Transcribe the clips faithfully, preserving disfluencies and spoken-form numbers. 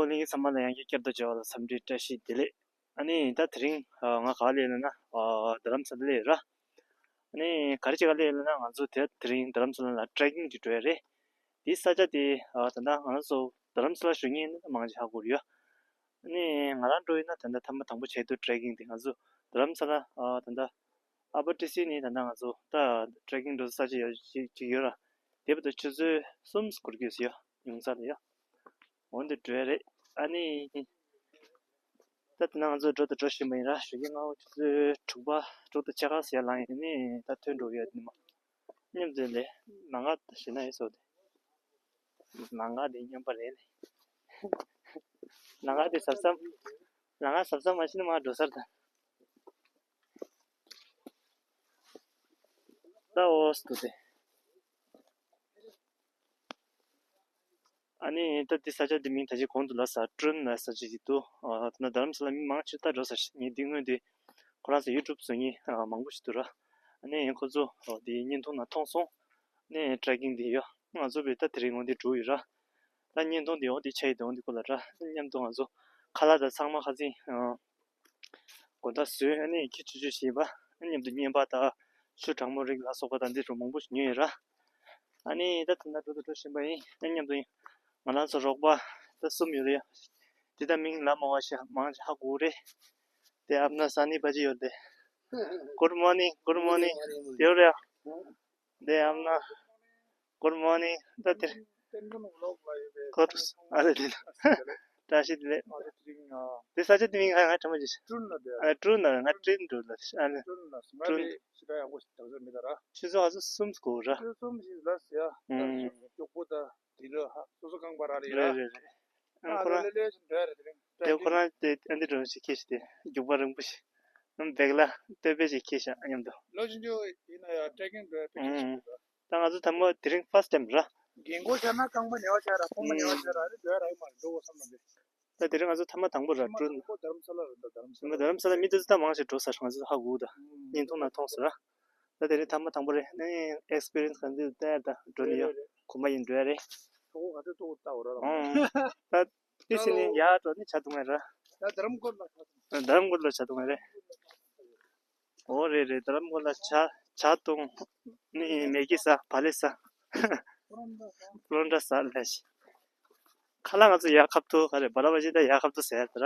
ལྷན་རྒྱས་ཚང་མ་ལ་ཡང་བསྐྱར་བསྐྱར་དུ་མཇལ་བ་ལ་འཚམས་འདྲི་བཀྲ་ཤིས་བདེ་ལེགས། ཨ་ནི་ད་དེ་རིང་ང་ག་ལ་ཡོད་ལབ་ན་རྡ་རམ་ས་ལ་ལ་ཡོད་ར། ཨ་ནི་ག་རེ་བྱེད་ག་ལ་ཡོད་ལབ་ན་ང་ཚོ་དེ་དེ་རིང་རྡ་རམ་ས་ལ་ལ་ཊྲེ་ཀིང་གི་འགྲོ་ཡ་རེད། དེའི་ས་ཆ་དེ་ད་ལྟ་ང་རང་ཚོ་རྡ་རམ་ས་ལ་བཞུགས་མཁན་མང་ཆེ་ཧ་གོ་གི་ཡོད། ཨ་ནི་ང་རང་འགྲོ་ཡིན་ན་ད་ལྟ་ཐེངས་མ་དང་པོ་བྱས་འདུག་ཊྲེ་ཀིང་དེ་ང་ཚོ་རྡ་རམ་ས་ལ་ད་ལྟ་ཨ་པར་ཊི་སི་ནས་ད་ལྟ་ང་ཚོ་ད་ཊྲེ་ཀིང་འགྲོ་ས་ས་ཆ་ཡོད་ཅིག་ཅིག་ཡོད་ར། དེ་བར་དུ་ཆུ་ཚོད་གསུམ་འགོར་གྱི་ཡོད་ཟེར་ཡ་ཡོང་ས་ལ་ཡ། འོ་འདི་འགྲོ་ཡ་རེད། ཨ་ནི་ད་དེ་ན་ང་ཚོ་འགྲོ་དང་འགྲོ་བཞིན་པ་ཡིན་ར། ཞོགས་ཀས་སྔ་པོ་ཆུ་ཚོད་དྲུག་པ་དྲུག་དང་ཕྱེད་ཀ་ཟེར་ཡ་ལངས་ཡིན་ནི་ད་ཐོན་འགྲོ་གི་ཡོད་ནི་མ། མཉམ་དུ་ལས་ལམ་ཁ་ཞེད་སྣང་ཡོད་སོ་དེ། ལམ་ཁ་དེ་སྙན་པ་རེད་ལེ། ལམ་ཁ་དེ་གཟབ་གཟབ། ལམ་ཁ་གཟབ་གཟབ་མ་བྱས་ན་མར་འགྲོ་ས་རེད་ད། ད་འོ་སྟུ་དེ། ཨ་ནི་ད་འདི་ས་ཆ་འདི་མིང་ད་ཅི་གོང་དུ་ལབ་ས་ཀྲུན་ལབ་ས་ཅིག་འདུག་ཨ་ད་ན་རྡ་རམ་ས་ལ་མི་མང་ཆེ་ད་འགྲོ་ས་ཞིག་ངས་འདི་སྔོན་དེ་ཁོ་རང་ཚོ་ཡུ་ཊུབ་བཟོ་མཁན་མང་པོ་ཞིག་འདུག་ར། ཨ་ནི་ཁོ་ཚོ་འདི་བརྙན་ཐུང་ནང་མཐོང་སོང་། ཨ་ནི་ཊྲེ་ཀིང་འདི་ཡོད། ང་ཚོ་བས་ད་དེ་རིང་འོང་འདི་འགྲོ་ཡོད་ར། ད་བརྙན་ཐུང་འདི་འོང་འདི་ཆ་ཡི་འདི་འོང་འདི་སྐོར་ལ་ར། མཉམ་དུ་ང་ཚོ་ཁ་ལག་ད་ཚང་མ་ཁ་སང་དགོང་དག་བཟོས། ཨ་ནི་ཁྱི་ཆུ་ཆུ་ཞེས་པ་མཉམ་དུ་བརྙན་པར་དང་ཆུ་གྲང་མོ་རིགས་ལ་སོགས་པ་དང་འདི་རུ་མང་པོ་ཞིག་ཉོས་ཡོད་ར། ཨ་ནི་ད་ད་ལྟ་འགྲོ་དང་འགྲོ་བཞིན་པ་ཡིན། ཨ་མཉམ་དུ་ཡིན། ང་རང་ཚོ་རོགས་པ་ད་གསུམ་ཡོད་རེད་ཡ། དེ་ད་མིང་ལབ་མ་བ་ཞིག་མང་ཆེ་ཧ་གོ་རེད། དེ་ཨབ་ན་ས་ནི་པ་ཅི་ཡོད་དེ། Good morning, good morning. དེ་ཡོད་རེད་ཡ། དེ་ཨབ་ན། Good morning. ད་དེར་ཁོ་ཨ་རེ་དེ་ལ་བཀྲ་ཤིས་བདེ་ལེགས། དེ་ས་ཆ་དེ་མིང་ང་ང་དྲན་པ་ཅི་ཨ་ཀྲུན་ན་ང་ཀྲིན་འགྲོ་ལ་ཨ་ནི་ཀྲུན་ཆུ་ཚོད་ཧ་ཚོ་གསུམ་སྐོར་ར། རེད་རེད་རེད། ཨང་ཁོ་རང་དེ་ཁོ་རང་དེ་ཨ་འདི་འགྲོ་ཞིག་ཁྱེར་ཞིག་དེ་རྒྱུག་པ་རིང་པོ་ཞིག་ཨང་བེག་ལ་སྟོད་པས་ཞིག་ཁྱེར་ཞག་མཉམ་དུ། ལོ་ཆུང་ཆུང་ཡིན་ན་ཡང་ཊྲེ་ཀིང་འགྲོ་ཡ་དཔེ་སྐྱིད་ཞིག་འདུག་ད་ང་ཚོ་ཐ་མ་དེ་རིང་first time་ར། རྒན་གོག་ཆགས་ན་རྐང་པ་ཉལ་བ་ཆགས་ར་ཁོག་པ་ཉལ་བ་ཆགས་ར་ཨ་རི་འགྲོ་ཡ་རག་གི་མ་རེད་འགྲོ་དགོས་བསམ་ན་འདི། ད་དེ་རིང་ང་ཚོ་ཐ་མ་དང་པོ་ར་ཐ་མ་ཀྲུ། དང་པོ་རྡ་རམ་ས་ལ་རེད་འདུག་རྡ་རམ་ས་ལ། རྡ་རམ་ས་ལ་མི་དེ་ཚོ་ད་མང་ཞིག་འགྲོ་ས་ང་ཚོ་ཧ་གོ་ད། བརྙན་ཐུང་ནང་མཐོང་སོང་ར། ད་དེ་རིང་ཐ་མ་དང་པོ་རེད། ཨེ་ནི་ཨེག་སི་པི་རི་ཡན་སི་ག་འདི་ལྟ་ཡ་ད་འགྲོ་ནི་ཡོད། རེད་རེད། གོམ་པ་ཡིན་འགྲོ་ཡ་རེད། ཁོ་ག་ཚོད་ཏོག་ལྟ་འོ་ར་ལ། ཨང་། ད་དེ་སི་ནི་ཡ་འགྲོ་ནི་ཆ་དུང་ཡ་ར། ད་རྡ་རམ་ཀོར་ལ་ཆ་དུང་། རྡ་རམ་ཀོར་ལ་ཆ་དུང་ཡ་རེད། འོ་རེད་རེད། རྡ་རམ་ཀོར་ལ་ཇ་ཇ་བཏུང་། ནི་མེ་གི་ཟ། བག་ལེབ་ཟ། པ་རོན་ཊ་ཟ་ལས། ཁ་ལག་ང་ཚོ་ཡག་ཁབ་ཏུ་ག་རེ་བ་ལ་བ་ཅི་ད་ཡག་ཁབ་ཏུ་ཟེར་ད་ར།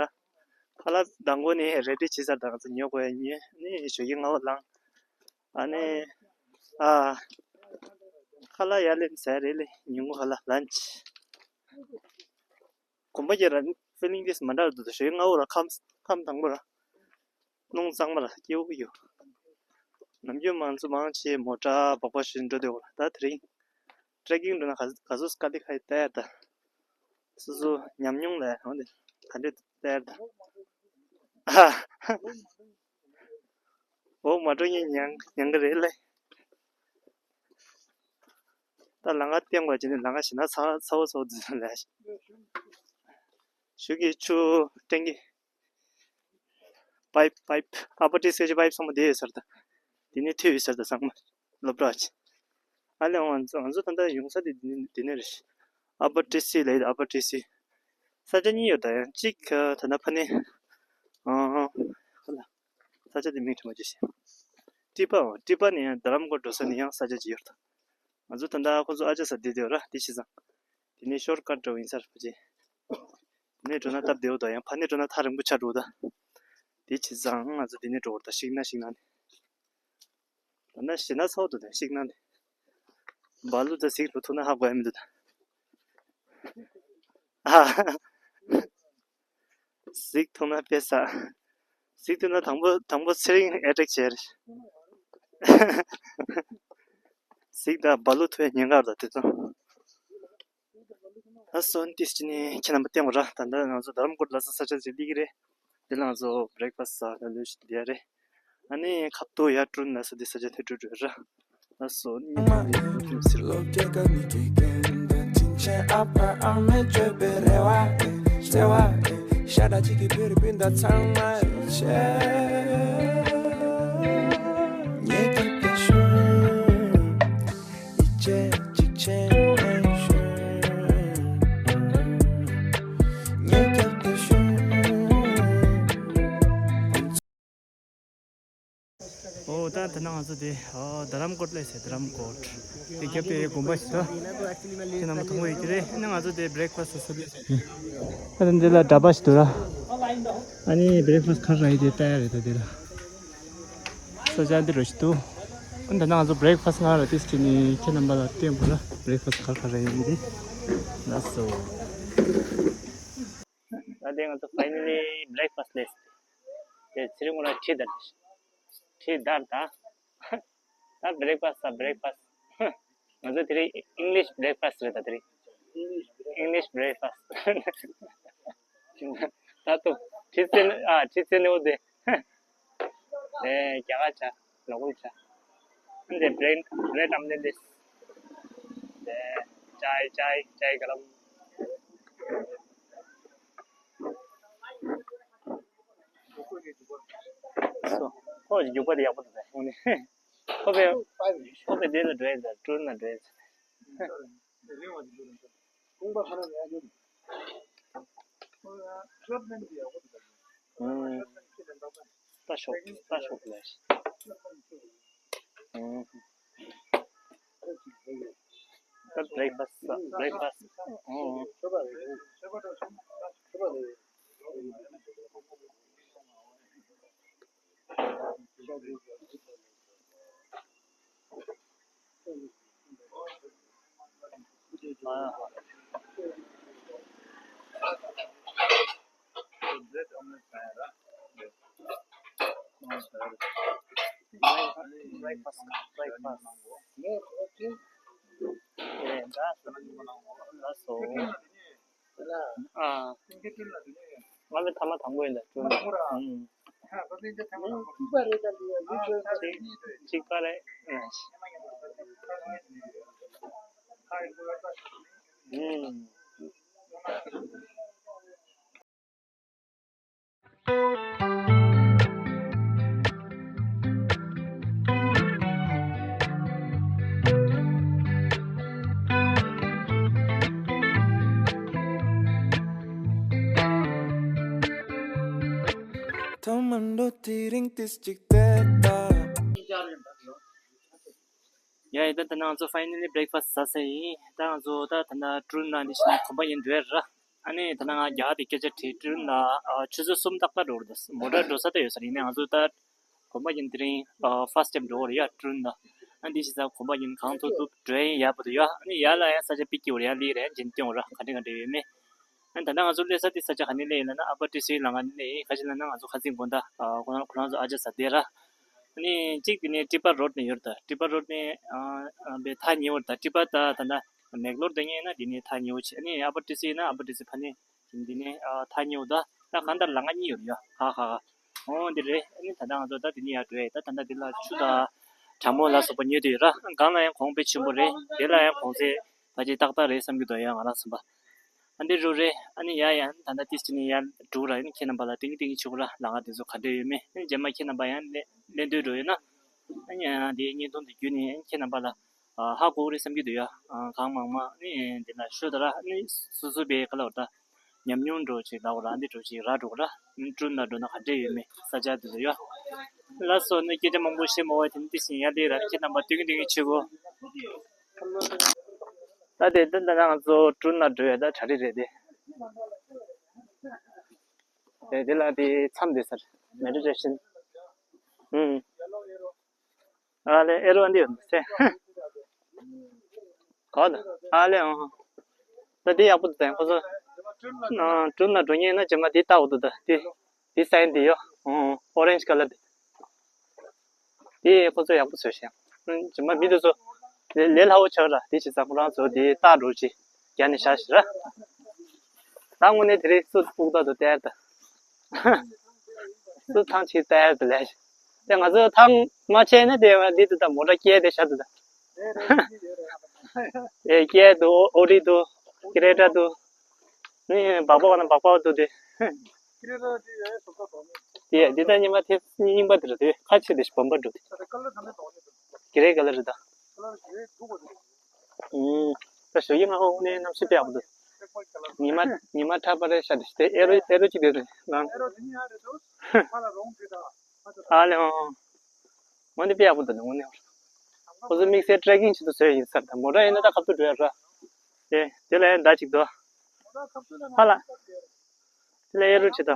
ཁ་ལག་དང་པོ་ནི་རེ་ཌི་བྱེད་ས་དང་ང་ཚོ་ཉོ་དགོས་ཡ་ཉོས་ནི་ཞོགས་ཀས་སྔ་པོ་ལངས། ཨ་ནི་ཨ་ཁ་ལག་ཡར་ལེན་ཟེར་རེད་ལེ། ཉིན་གུང་ཁ་ལག་ལན་ཆི། གོམ་པ་རྒྱག་ར་ཕི་ལིང་དེ་མ་འདྲ་བ་འདུག་ད་ཞོགས་ཀས་སྔ་པོ་ར་ཁམས་ཁམས་དང་པོ་ར། སྣུམ་གཙང་མ་ར་སྐྱིད་པོ་ཡོད། ནམ་རྒྱུན་མང་ཚོ་མང་ཆེ་མོ་ཊ་སྦག་སྦག་ཞིག་འགྲོ་འདོད་ར། ད་དེ་རིང་ཊྲེ་ཀིང་འགྲོ་ན་ག་ག་ཚོད་དཀའ་ལས་ཁག་ཡོད་ལྟ་ཡ་ད། སོ་སོ་ཉམས་མྱོང་ལས་འོང་དེ་ག་འདྲས་ལྟ་ཡ་ད། ཨ་འོ་མ་འགྲོ་ངས་ཉན་ཉན་གི་རེད་ལེ། ད་ལམ་ཁ་བསྟན་དགོས་ཀྱི་ནི་ལམ་ཁ་ཞེད་སྣང་ཚ་ཚ་བོ་ཚ་བོ་འཛིན་ལ། ཞོགས་ཀས་ཆུ་ཊེང་ཀི་པའིབ་པའིབ་ཨ་པར་ཊི་སི་ཀྱི་པའིབ་ཚང་མ་བསྡད་ཡོད་ས་རེད་ད། དེ་ནས་ཐོན་ཡོད་ས་རེད་ད་ཚང་མ་སློབ་གྲྭ་ཆེ། ཨ་ལས་ང་ང་ཚོ་ད་ལྟ་ཡོང་ས་དེ་དེ་ནས་དེ་ནས་རེད། ཨ་པར་ཊི་སི་ལབ་ཡོད་ཨ་པར་ཊི་སི། ས་ཆ་གཉིས་ཡོད་ད་ཡང་གཅིག་ད་ལྟ་ཕ་ནས་ཨ་ཧ་ལ། ས་ཆ་དེ་མིང་དྲན་པ་བརྗེད་ཤག་ཀྲི་པ་འོ་ཀྲི་པ་ནས་ཡང་རྡ་རམ་ཀོར་འགྲོ་ས་ནས་ཡང་ས་ཆ་ཅིག་ཡོད་རེད། ང་ཚོ་ད་ལྟ་ཁོ་ཚོ་ཨ་ཅག་ས་བསྡད་བསྡད་ཡོད་ར་དེ་བྱས་ཙང་། དེ་ནས་ཤོར་ཀ་ཊི་འདྲ་བོ་ཡིན་ས་རེད་པ་ཅིག་དེ་ནས་འགྲོ་ན་སྟབས་བདེ་བོ་དང་ཡང་ཕར་ནས་འགྲོ་ན་ཐག་རིང་པོ་ཆགས་འགྲོ་ད། དེ་བྱས་ཙང་ང་ཚོ་དེ་ནས་འགྲོ་བར་ད་ཤིག་ན་ཤིག་ན་ནས། ད་ན་ཞེད་སྣང་ཚ་བོ་འདུག་ད་ཤིག་ན་ནས། སྦ་ལུ་ད་གཟིགས་འགྲོ་ཐུབ་ན་ཧ་གོ་ཡ་མི་འདུག་ད། ཨ། གཟིགས་ཐུབ་ན་དཔེ་ཟ། གཟིགས་ཐུབ་ན་དང་པོ་དང་པོ་ཚེ་རིང་ཨེ་ཊེག་བྱས་རེད། གཟིགས་དང་སྦ་ལུ་ཐུབ་ཡ་ཉེན་ཁ་རེད་ད་དེ་ཚོ། ད་སོན་ཏིས་ཅི་ནི་ཁྱེད་རྣམ་པ་བསྟན་པ་ར། ད་ལྟ་ང་ཚོ་རྡ་རམ་ཀོར་ལ་ས་ས་ཆ་ཅིག་སླེབས་ཀྱི་རེད། འདི་ལ་ང་ཚོ་བྷི་རེག་ཕ་སི་ད་ལོས་ཤིག་འདི་ཡ་རེད། ཨ་ནི་ཁ་ཏོ་ཡ་ཀྲུན་ན་ས་འདི་ས་ཆ་ཐོས་གྲོལ་གྲོལ་ར། ལ་སོ་ནི་ནི་ནི་ཟེར་ལོ། ལོ་རྒྱལ་ཁབ་ནི་དགེ་རྒན་དང་དྲིན་ཆེན་ཨ་ཕ་ཨ་མས་བཅོས་པའི་རེ་བ་ཨེ་བརྩེ་བ་ཨེ་ཤ་ཁྲག་གཅིག་གི་བོད་རིགས་སྤུན་ཟླ་ཚང་མ་ཆེ། ངེད་ཀྱི་བསྟན་སྲུང་ཡིད་ཆེས་གཅིག་ཆེན་ཨེ་ཤོད། ངེད་ཀྱི་ ད་ད་ནང་ང་ཚོ་དེ་ཨོ་རྡ་རམ་ཀོཊ་ལ་ཟེར། རྡ་རམ་ཀོཊ་དེ་རྒྱབ་དེ་དགོན་པ་ཞིག་འདུག་ཁྱེད་རྣམ་པ་མཐོང་གི་ཡོད་ཀྱི་རེད། ཨ་ནི་ང་ཚོ་དེ་བྷི་རེག་ཕ་སི་ཊི་ཟ་ས་སླེབས་ཟེར། ད་ད་འདི་ལ་ཌ་བ་ཞིག་འདུག་ར། ཨ་ནི་བྷི་རེག་ཕ་སི་ཊི་ག་རེ་རག་ཡོད་དེ་ལྟ་ཡ་རེད། ད་དེ་ལ་ས་ཆ་འདི་རུ་ཞིག་འདུག་ཨ་ནི་ད་ནང་ང་ཚོ་བྷི་རེག་ཕ་སི་ཊི་ང་ར་ཏིས་ཁྱེད་ནི་ཁྱེད་རྣམ་པ་ལ་སྟོན་དགོས་ར། བྷི་རེག་ཕ་སི་ཊི་ག་རེ་རག་ཡོད་དེ། ལགས་སོ། ད་དེ་ང་ཚོ་ཕ་ཡི་ནལ་ལི་བྷི་རེག་ཕ་སི་ཊི་སླེབས་ཟེར། དེ་ཚེ་རིང་ཁོ་རང་ཁྲིད་དར། ཁྲིད་དར་ད། ད་བྷི་རེག་ཕ་སི་ཊི་ད་བྷི་རེག་ཕ་སི་ཊི། ང་ཚོ་དེ་རིང་ཨིང་ལིཤ་བྷི་རེག་ཕ་སི་ཊི་རེད། ད་དེ་རིང་ཨིང་ལིཤ་བྷི་རེག་ཕ་སི་ཊི། ད་ཏོ་ཁྲིད་ཚེ་ནི་ཨ་ཁྲིད་ཚེ་ནི་འོ་དེ། དེ་རྒྱ་གར་ཆ་ལོ་ཀལ་ཆ། འདི་བྷི་རེཌ་བྷི་རེཌ་ཨམ་ལེ་ལེས། དེ་ཅའི་ཅའི་ཅའི་ག་ལམ། སོ། ཁོ་རྒྱུག་པ་དེ་ཡག་པོ་འདུག་ད་ཧོ་ནི། ཁོ་པའི་ཁོ་པའི་དེ་ལ་འགྲོ་ཡ་ད་ཀྲུར་ན་འགྲོ་ཡ། ད་ཤོག་ད་ཤོག་ལས། ད་བྷི་རེག་ཕ་སི་ཊི་བྷི་རེག་ཕ་སི་ཊི། ང་ལ་ཐ་མ་དང་པོ་ཡིན་ད་ཀྲུང་། གཅིག་པ་རེད། ཐོག་མར་འགྲོ་དེ་རིང་ཏིས་གཅིག་བལྟས་ད། ཡ་ཡི་ད་ད་ང་ཚོ་ཕ་ཡི་ནལ་ལི་བྷི་རེག་ཕ་སི་ཊི་ཟ་ས་ཡིན། ད་ང་ཚོ་ད་ད་ན་ཀྲུར་ན་འདི་ཤི་ན་གོམ་པ་ཡིན་འགྲོ་ཡ་ར། ཨ་ནི་ད་ནང་རྒྱ་གར་དེ་སྐད་ཆ་དྲིས་ཀྲུར་ན་ཨ་ཆུ་ཚོད་གསུམ་ཏག་ཏག་འགྲོ་གི་རེད། མོ་ཊ་འགྲོ་ས་ད་ཡོད་ས་རེད། ཡིན་ནའི་ང་ཚོ་ད་གོམ་པ་ཡིན་དེ་རིང་ཨ་ཕ་སི་ཊི་ཊེམ་འགྲོ་གི་རེད་ཡ་ཀྲུར་ན། ཨ་འདི་ཤི་ས་གོམ་པ་ཡིན་གང་ཐུབ་ཐུབ་འགྲོ་ཡིན་ཡག་པོ་འདུག་ཡ། ཨ་ནི་ཡར་ལ་ཡང་ས་ཆ་པིག་ཀི་འོ་རེད་ཡ་ལི་རེད་འཇིན་ཏེ་འོ་ར་ག་འདྲ་ག་འདྲ་ཡོད་མེད། ཨ་ད་ནང་ང་ཚོ་སླེབས་ས་དེ་ས་ཆ་ག་ནས་སླེབས་ཡིན་ལབ་ན་ཨ་པ་ཏི་སི་ལ་ང་ནས་སླེབས་ཡིན། ག་ཅི་ལབ་ན་ང་ཚོ་ཁ་སང་དགོང་དག་ཨ་ཁོ་རང་ཁོ་རང་ཚོ་ཨ་ཅག་ས་དེ་ར། ཨ་ནི་གཅིག་དེ་ནས་ཀྲི་པ་རོཌ་ནས་ཡོད་རེད། ད་ཀྲི་པ་རོཌ་ནས་ཨ་ཨ་བའི་ཐག་ཉེ་བོ་རེད། ད་ཀྲི་པ་ད་ད་ད་མེག་ལོར་དེ་ངེས་ན་དེ་ནས་ཐག་ཉེ་བོ་ཆེ། ཨ་ནི་ཨ་པ་ཏི་སི་ཡིན་ན་ཨ་པ་ཏི་སི་ཕ་ནས་དེ་ནས་ཨ་ཐག་ཉེ་བོ། ད་ད་གང་ལྟར་ལམ་ཁ་གཉིས་ཡོད་རེད་ཡ། ཧ་ཧ་ཧ། འོ་འདི་རེད། ཨ་ནི་ད་ལྟ་ང་ཚོ་ད་འདི་ནས་ཡར་འགྲོ་ཡ། ད་ད་ལྟ་འདི་ལ་ཆུ་དང་གྲང་མོ་ལ་སོགས་པ་ཉོས་བསྡད་ཡོད་ར། སྒང་ལ་ཡང་གོང་དཔེ་ཆེན་པོ་རེད། དེ་ལ་ཡང་གོང་ཚད་ཕལ་ཆེར་ཏག་ཏག་རེད་བསམ་གྱི་འདུག་ཡ་ང་རང་བསམ་པ། ཨ་འདི་རུ་རེད། ཨ་ནི་ཡ་ཡ་ད་ལྟ་ཏིས་ཅི་ནས་ཡར་འགྲོ་ར་ཡིན། ཁྱེད་རྣམ་པ་ལ་ཏིང་ཏིང་ཆུ་གུ་ར་ལ་ང་དེ་ཚོ་ག་འདྲ་ཡོད་མེད། ཨ་ནི་རྗེས་མ་ཁྱེད་རྣམ་པ་ཡང་ལེན་ལེན་འདོད་འགྲོ་ཡོད་ན། ཨ་ནི་ཡ་ཡ་དེ་བརྙན་ཐུང་དེ་བརྒྱུད་ནས་ཨ་ནི་ཁྱེད་རྣམ་པ་ལ་ཨ་ཧ་གོ་གི་རེད་བསམ་གྱི་འདུག་ཡ། ཨ་གང་མང་མང་ཨ་ནི་འདི་ལ་ཤོད་ད་ར། ཨ་ནི་སོ་སོ་བའི་ག་ལ་བར་ད་ཉམས་མྱོང་འགྲོ་ཅིག་ལ་འོ་ར་འདི་འགྲོ་ཅིག་ར་འགྲོ་ར། ཨ་ནི་ཀྲུར་ན་འགྲོ་ན་ག་འདྲ་ཡོད་མེད་ས་ཆ་འདི་ཚོ་ཡ། ལགས་སོ། ཨ་ནི་སྐད་ཆ་མང་པོ་བཤད་མ་བ་དེ་ནི་ཏི་ཞིང་ཡ་ལི་ར། ཁྱེད་རྣམ་པ་ཏིང་ཏིང་ཆུ་གོ། ད་དེ་ད་ད་ང་ཚོ་ཀྲུར་ན་འགྲོ་ཡ་ད་གྲ་སྒྲིག་རེད་དེ། དེ་དེ་ལ་དེ་མཚམས་དེ་སར་མེ་ཌི་ཊེ་ཤན། ཨུམ། ཨ་ལེ་ཨེ་རོ་འདི་ཡོད་སེ། གོ་ད། ཨ་ལེ་ཨང་། ད་འདི་ཡག་པོ་འདུག་ད་ཁོ་ཚོ། ཨ་ཀྲུར་ན་འགྲོ་མཁན་ན་རྗེས་མ་འདི་བལྟ་དགོས་འདུག་ད་འདི། འདི་སའིན་འདི་ཡོད། ཨོ་རེན་ཇི་ཀ་ལར་འདི། འདི་ཁོ་ཚོ་ཡག་པོ་བཟོས་ཤག་རྗེས་མ་མི་དེ་ཚོ་ལས་ལས་སླ་བོ་ཆགས་ར། དེ་བྱས་ཙང་ཁོ་རང་ཚོ་འདི་བལྟ་འགྲོ་ཅི། རྒྱ་ནས་བཞག་ཞིག་ར། ད་དངོས་གནས་དེ་རིང་སུ་ཕུག་ཐག་ཏུ་བལྟ་ཡར་ད། སུ་ཐང་ཆད་བལྟ་ཡར་ད་ལས་ཞིག་དེ་ང་ཚོ་ཐང་མ་ཆད་ན་དེ་ང་འདི་དུ་ད་མོ་ཊ་སྐྱེལ་དེ་བཞག་དུ་ད། དེ་སྐྱེལ་དུ་ཨོ་རི་དུ་ཀི་རེ་ཊ་དུ། ནི་སྦག་སྦག་ན་སྦག་སྦག་དུ་དེ། དེ་འདི་ད་ཉི་མ་དེ་རྙིང་པ་དེ་རུ་དེ་ཁ་ཕྱེ་དེ་ཞིག་བམ་པ་འགྲོ་དེ། ཀི་རེ་ཀ་ལར་རེད་ད། ཨུམ། ད་ཞོགས་ཀྱི་ང་ཧོ་ནས་གནམ་གཤིས་དཔེ་ཡག་པོ་འདུག་ཉི་མ་ཉི་མ་ཁྲ་པ་རེད་ཤག་དེ་ཨེ་རོ་ཨེ་རོ་གཅིག་དེ་རེད་ལང་། ཨ་ལེ་ཨོ། འོ་འདི་དཔེ་ཡག་པོ་འདུག་ནི་དངོས་གནས། ཁོ་ཚོ་དམིགས་བསལ་ཊེ་རེ་ཀིང་བྱེད་དུ་བཟོས་ཡིན་ས་རེད། མོ་ཊ་ཡིན་ན་ད་ཁ་ཐུག་འགྲོ་ཡ་ར། དེ་དེ་ལ་ཡང་མདའ་གཅིག་འདུག་ཧ་ལ། དེ་ལ་ཨེ་རོ་བྱེད་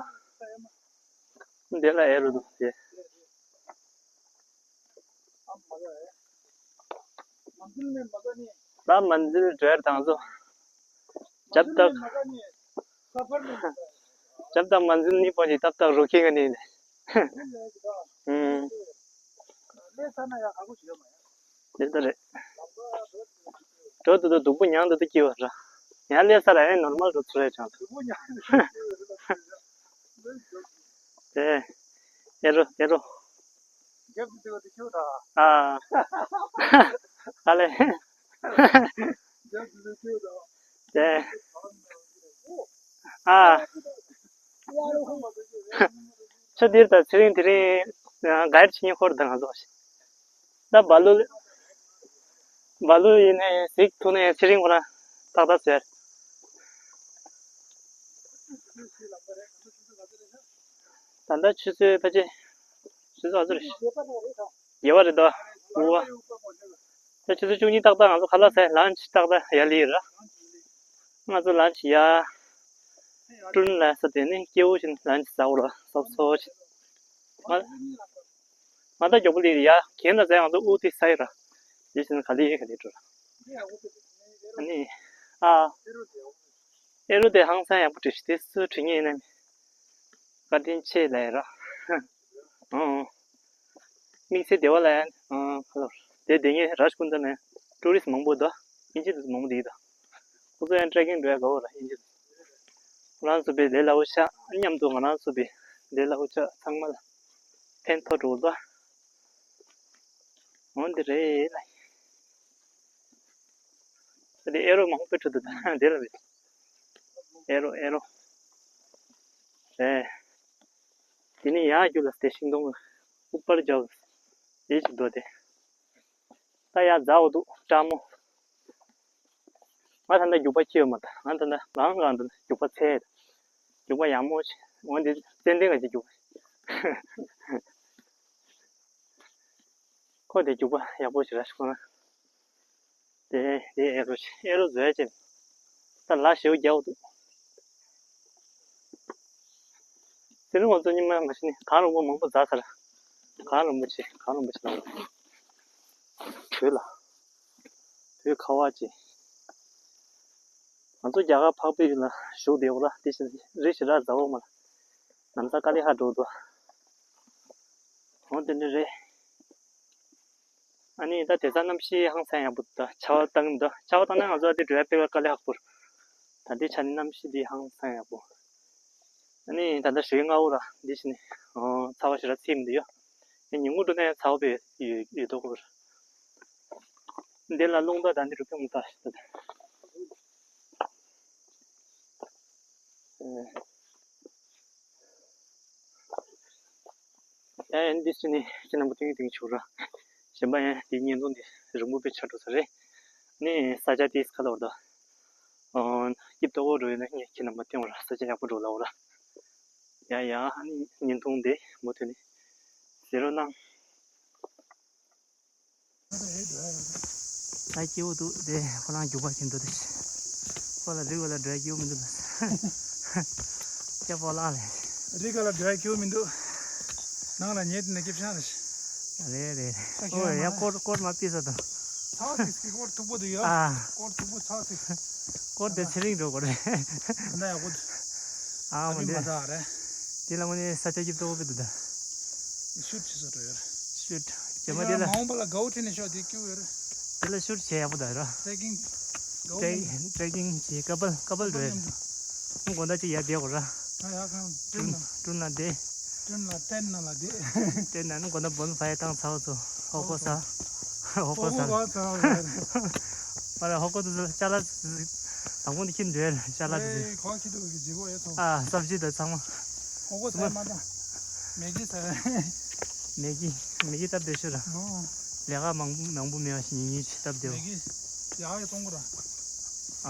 དང་། དེ་ལ་ཨེ་རོ་འདུག་དེ། ད་མན་ཛིལ་འགྲོ་ཡ་དང་ཚོ། जब तक जब तक मंजिल नहीं पहुंची तब तक रुकेगा नहीं। हम्म। དེ་ལྟར་རེད། འགྲོ་འདུག་འདུག་སྡུག་པོ་མྱངས་འདུག་འདུག་སྐྱིད་པ་ར། ཡང་སླེབས་ས་ར་ཨེ་ནོར་མལ་འགྲོ་ཚུར་རེད་ཀྱང་། དེ། ཨེ་རོ་ཨེ་རོ། ཨ། ཨ་ལེ། དེ། ཨ། ཆུ་འདིར་དང་ཚེ་རིང་དེ་རིང་ག་ཡར་ཕྱིན་ཧོར་དང་ང་ཚོ་ཞིག་ད་བ་ལུ། བ་ལུ་ཡིན་ནས་གཟིགས་ཐུབ་ནས་ཚེ་རིང་ཁོ་རང་ཏག་ཏག་ཟེར། ད་ལྟ་ཆུ་ཚོད་ཕལ་ཆེར་ཆུ་ཚོད་ག་ཚོད་རེད། ཉེ་བ་རེད་དོ། ཨུ་བ། ད་ཆུ་ཚོད་བཅུ་གཉིས་ཏག་ཏག་ང་ཚོ་ཁ་ལག་ཟས་ལན་ཆི་ཏག་ཏག་ཡ་ལི་ར། ང་ཚོ་ལན་ཆི་ཡ། ཀྲུན་ལ་ས་དེ་ནི་སྐྱེ་བོ་ཞིག་ལན་ཆི་ཟ་འོ་ར་སོབ་སོབ་ཞིག་ང་ད་མགྱོགས་པོ་ལི་ཡ་གན་ལ་ཟས་ང་ཚོ་ཨུ་ཏི་ས་ཡི་ར། དེ་བཞིན་ག་ལི་ག་ལི་འགྲོ་ར། ཨ་ནི། ཨ། ཨེ་རུ་དེ་ཧང་སང་ཡག་པོ་བྲིས་ཤི་དེ་སུ་བྲིས་ངེས་ཡིན་ན་མི། བཀའ་དྲིན་ཆེ་ལབ་ཡ་ར། ཨང་། དམིགས་བསལ་སྡེ་བ་ལ་ཡང་ཨང་ཁ་ལོར་དེ་དེ་ངས་ར་ཤི་ཀུན་ཏ་ནས་ཀྲུ་རི་སི་མང་པོ་འདུག་ཨིན་ཇི་དུ་མང་པོ་འདུག་ད། ཁོ་ཚོ་ཡང་ཊེ་རེ་ཀིང་འགྲོ་ཡ་དགའ་བོ་ར་ཨིན་ཇི་དུ། ཁོ་རང་ཚོ་པའི་ལས་སླ་བོ་ཤག་མཉམ་དུ་ང་རང་ཚོ་པའི་ལས་སླ་བོ་ཤག་ཚང་མ་ལ་ཕན་ཐོགས་འགྲོ་གི་འདུག་འོ་འདི་རེད་ལ། ད་དེ་ཨེ་རོ་མང་པོ་འཕྲོད་འདུག་ད་དེ་ལ་རེད། ཨེ་རོ་ཨེ་རོ། རེད། དེ་ནས་ཡར་རྒྱུག་ལ་དེ་ཤིང་སྡོང་ཨུ་པར་རྒྱབ་དེ་ཞིག་འདུག་དེ། ད་ཡར་འཛེག་འོ་འདུག་སྤྲང་མོ། ང་ད་ལྟ་རྒྱུག་པ་ཁྱེར་ཡོད་མ་ད་ང་ད་ལྟ་ལང་ལང་ད་རྒྱུག་པ་ཚད། རྒྱུག་པ་ཡག་མོ་ཆེ་འོ་འདི་ཙན་དན་ག་ཅིག་རྒྱུག་པ། ཁོ་དེ་རྒྱུག་པ་ཡག་པོ་ཞིག་ར་ཤི་ཁོ་ན། དེ་དེ་ཨེ་རོ་ཆེ་ཨེ་རོ་བཟོས་ཅན། ད་ལ་ཞེའུ་རྒྱག་འདུག་ཚེ་རིང་ང་ཚོ་ཉི་མ་མ་ཤི་ནི་གངས་རིན་པོ་མང་པོ་འཛེགས་ཚར། གངས་རིན་པོ་ཆེ་གངས་རིན་པོ་ཆེ་ལ། བོད་ལ། བོད་ཁ་བ་ཅན། ང་ཚོ་རྒྱ་གར་འཕགས་པའི་ཡུལ་ལ་བཞུགས་བསྡད་ཡོད་ར་དེ་བཞིན་རི་ཞེ་དྲག་འཛེག་འོ་མ་ལ། ནམ་ཟླ་དཀའ་ལས་ཁག་འགྲོ་འདུག་འོ་དེ་འདྲ་རེད། ཨ་ནི་ད་དེ་ཚ་གནམ་གཤིས་ཧང་སང་ཡག་པོ་འདུག་ད་ཆར་པ་བཏང་གི་འདུག་ཆར་པ་བཏང་ན་ང་ཚོ་ཨ་དེ་འགྲོ་ཡ་དཔེ་དཀའ་ལས་ཁག་པོ་རེད། ད་ལྟའི་ཆ་ནས་གནམ་གཤིས་འདི་ཧང་སང་ཡག་པོ། ཨ་ནི་ད་ལྟ་ཞོགས་ཀས་སྔ་པོ་ར་འདི་བྱས་ནས་ཨོ་ཚ་བ་ཞེ་དྲག་ཚིག་མི་འདུག་ཡ། ཨ་ཉིན་གུང་འགྲོ་ན་ཡང་ཚ་བ་དཔེ་ཡོད་ཡོད་མདོག་ཁ་པོ་རེད། འདི་ལ་རླུང་རྟ་དང་འདི་རུ་ཕུང་རྟ་ཞིག་འདུག་ཨ་ཨེ་འདི་བྱས་ནས་ཁྱེད་རྣམ་པ་ཐུག་ཐུག་བྱུང་ར། གཞན་པ་ཡང་འདི་བརྙན་ཐུང་འདི་རིང་པོ་དཔེ་ཆགས་འགྲོ་ས་རེད། ནི་ས་ཆ་དེ་ཁ་ལོར་དང་། སྐྱིད་ཏོག་ཏོ་འགྲོ་ཡོད་ན་ངས་ཁྱེད་རྣམ་པ་སྟོན་བ་ར་ས་ཆ་ཡག་པོ་འགྲོ་ལབ་ར། ཡ་ཡ་ཨ་ནི་བརྙན་ཐུང་འདི་མུ་མཐུད་ནས་གཟིགས་རོགས་གནང་། ད་སྐྱིད་པོ་འདུག་དེ་ཁོ་རང་རྒྱུག་པ་ཁྱེར་འདུག་དེ། ཁོ་ལ་རི་བོ་ལ་འགྲོ་ཡ་སྐྱིད་པོ་མི་འདུག་ལ། སྐྱ་པོ་ལགས་ལས། རི་ག་ལ་འགྲོ་ཡ་སྐྱིད་པོ་མི་འདུག་ནང་ལ་ཉལ་དེ་ན་སྐྱིད་ཤང་རེད། རེད་རེད། ས་ཁྱོད་ཨོ་ཡ་མ་སྐོར་སྐོར་མ་ཕྱིན་ས་དང་། ཚ་བ་ཚིག་ཚིག་སྐོར་མཐུག་པོ་འདུག་ཡ། ཨ། སྐོར་མཐུག་པོ་ཚ་བ་ཚིག་སྐོར་དེ་ཚེ་རིང་འགྲོ་དགོས་རེད། ད་ཡག་པོ་འདུག་ཨ་ཨ་མོ་མི་འདི། མ་ད་རེད། དེ་ལ་ངོ་ནས་ས་ཆ་སྐྱིད་པོ་དཔེ་འདུག་ད། ཤུཊ་བྱེད་ས་འགྲོ་ཡོད་རེད། ཤུཊ། རྗེས་མ་དེ་ལ། མ་འོངས་པ་ལ་དགའ་བོ་ཁྲིད་ནས་ཤོག་དེ་སྐྱིད་པོ་ཡོད་རེད། དེ་ལ་ཤུཊ་བྱས་ཡག་པོ་ད་ར། ཊེ་རེ་ཀིང་། དགའ་བོ་ཊེ་རེ་མང་པོ། ཊེ་རེ་ཀིང་བྱེད་ཀ་པལ་ཀ་པལ་འགྲོ་ཡ། མཉམ་དུ། ཨང་དགོང་དག་ཅིག་ཡར་བསྡད་དགོས་ར། ང་ཡར་ཁང་ཀྲུན་ཀྲུན་ལ། ཀྲུན་ལ་བསྡད། ཀྲུན་ལ་ཏན་ན་ལ་བསྡད། ཏན་ན་ནི་དགོང་དག་བོན་ཕ་ཡ་ཐང་ཚ་བ་ཚོ། ཧོ་ཀོ་ས། ཧོ་ཀོ་ས། ཧོ་ཀོ་ས། མ་རེད་ཧོ་ཀོ་དུ་ཚོ་ཅ་ལག་དང་པོ་འདི་ཁྱིམ་འདྲ་ཅ་ལག་དུ་ཚོ། ཨེ་གོ་ཁྱི་དུ་གི་ཇི་གོ་ཡ་ཐོ། ཨ་སབ་ཇི་དང་ཚང་མ། ཧོ་ཀོ་ས་མ་ད། མེ་གི་ས། མེ་གི་མེ་གི་སྟབས་བདེ་ཤོས་ར། ཨོ། ལས་ཀ་མང་པོ་མང་པོ་མེད་པ་ཞིག་ཉིན་ཉིན་ཅིག་སྟབས་བདེ་བ། མེ་གི་ཡག་ཡག་གཏོང་གོ་ར།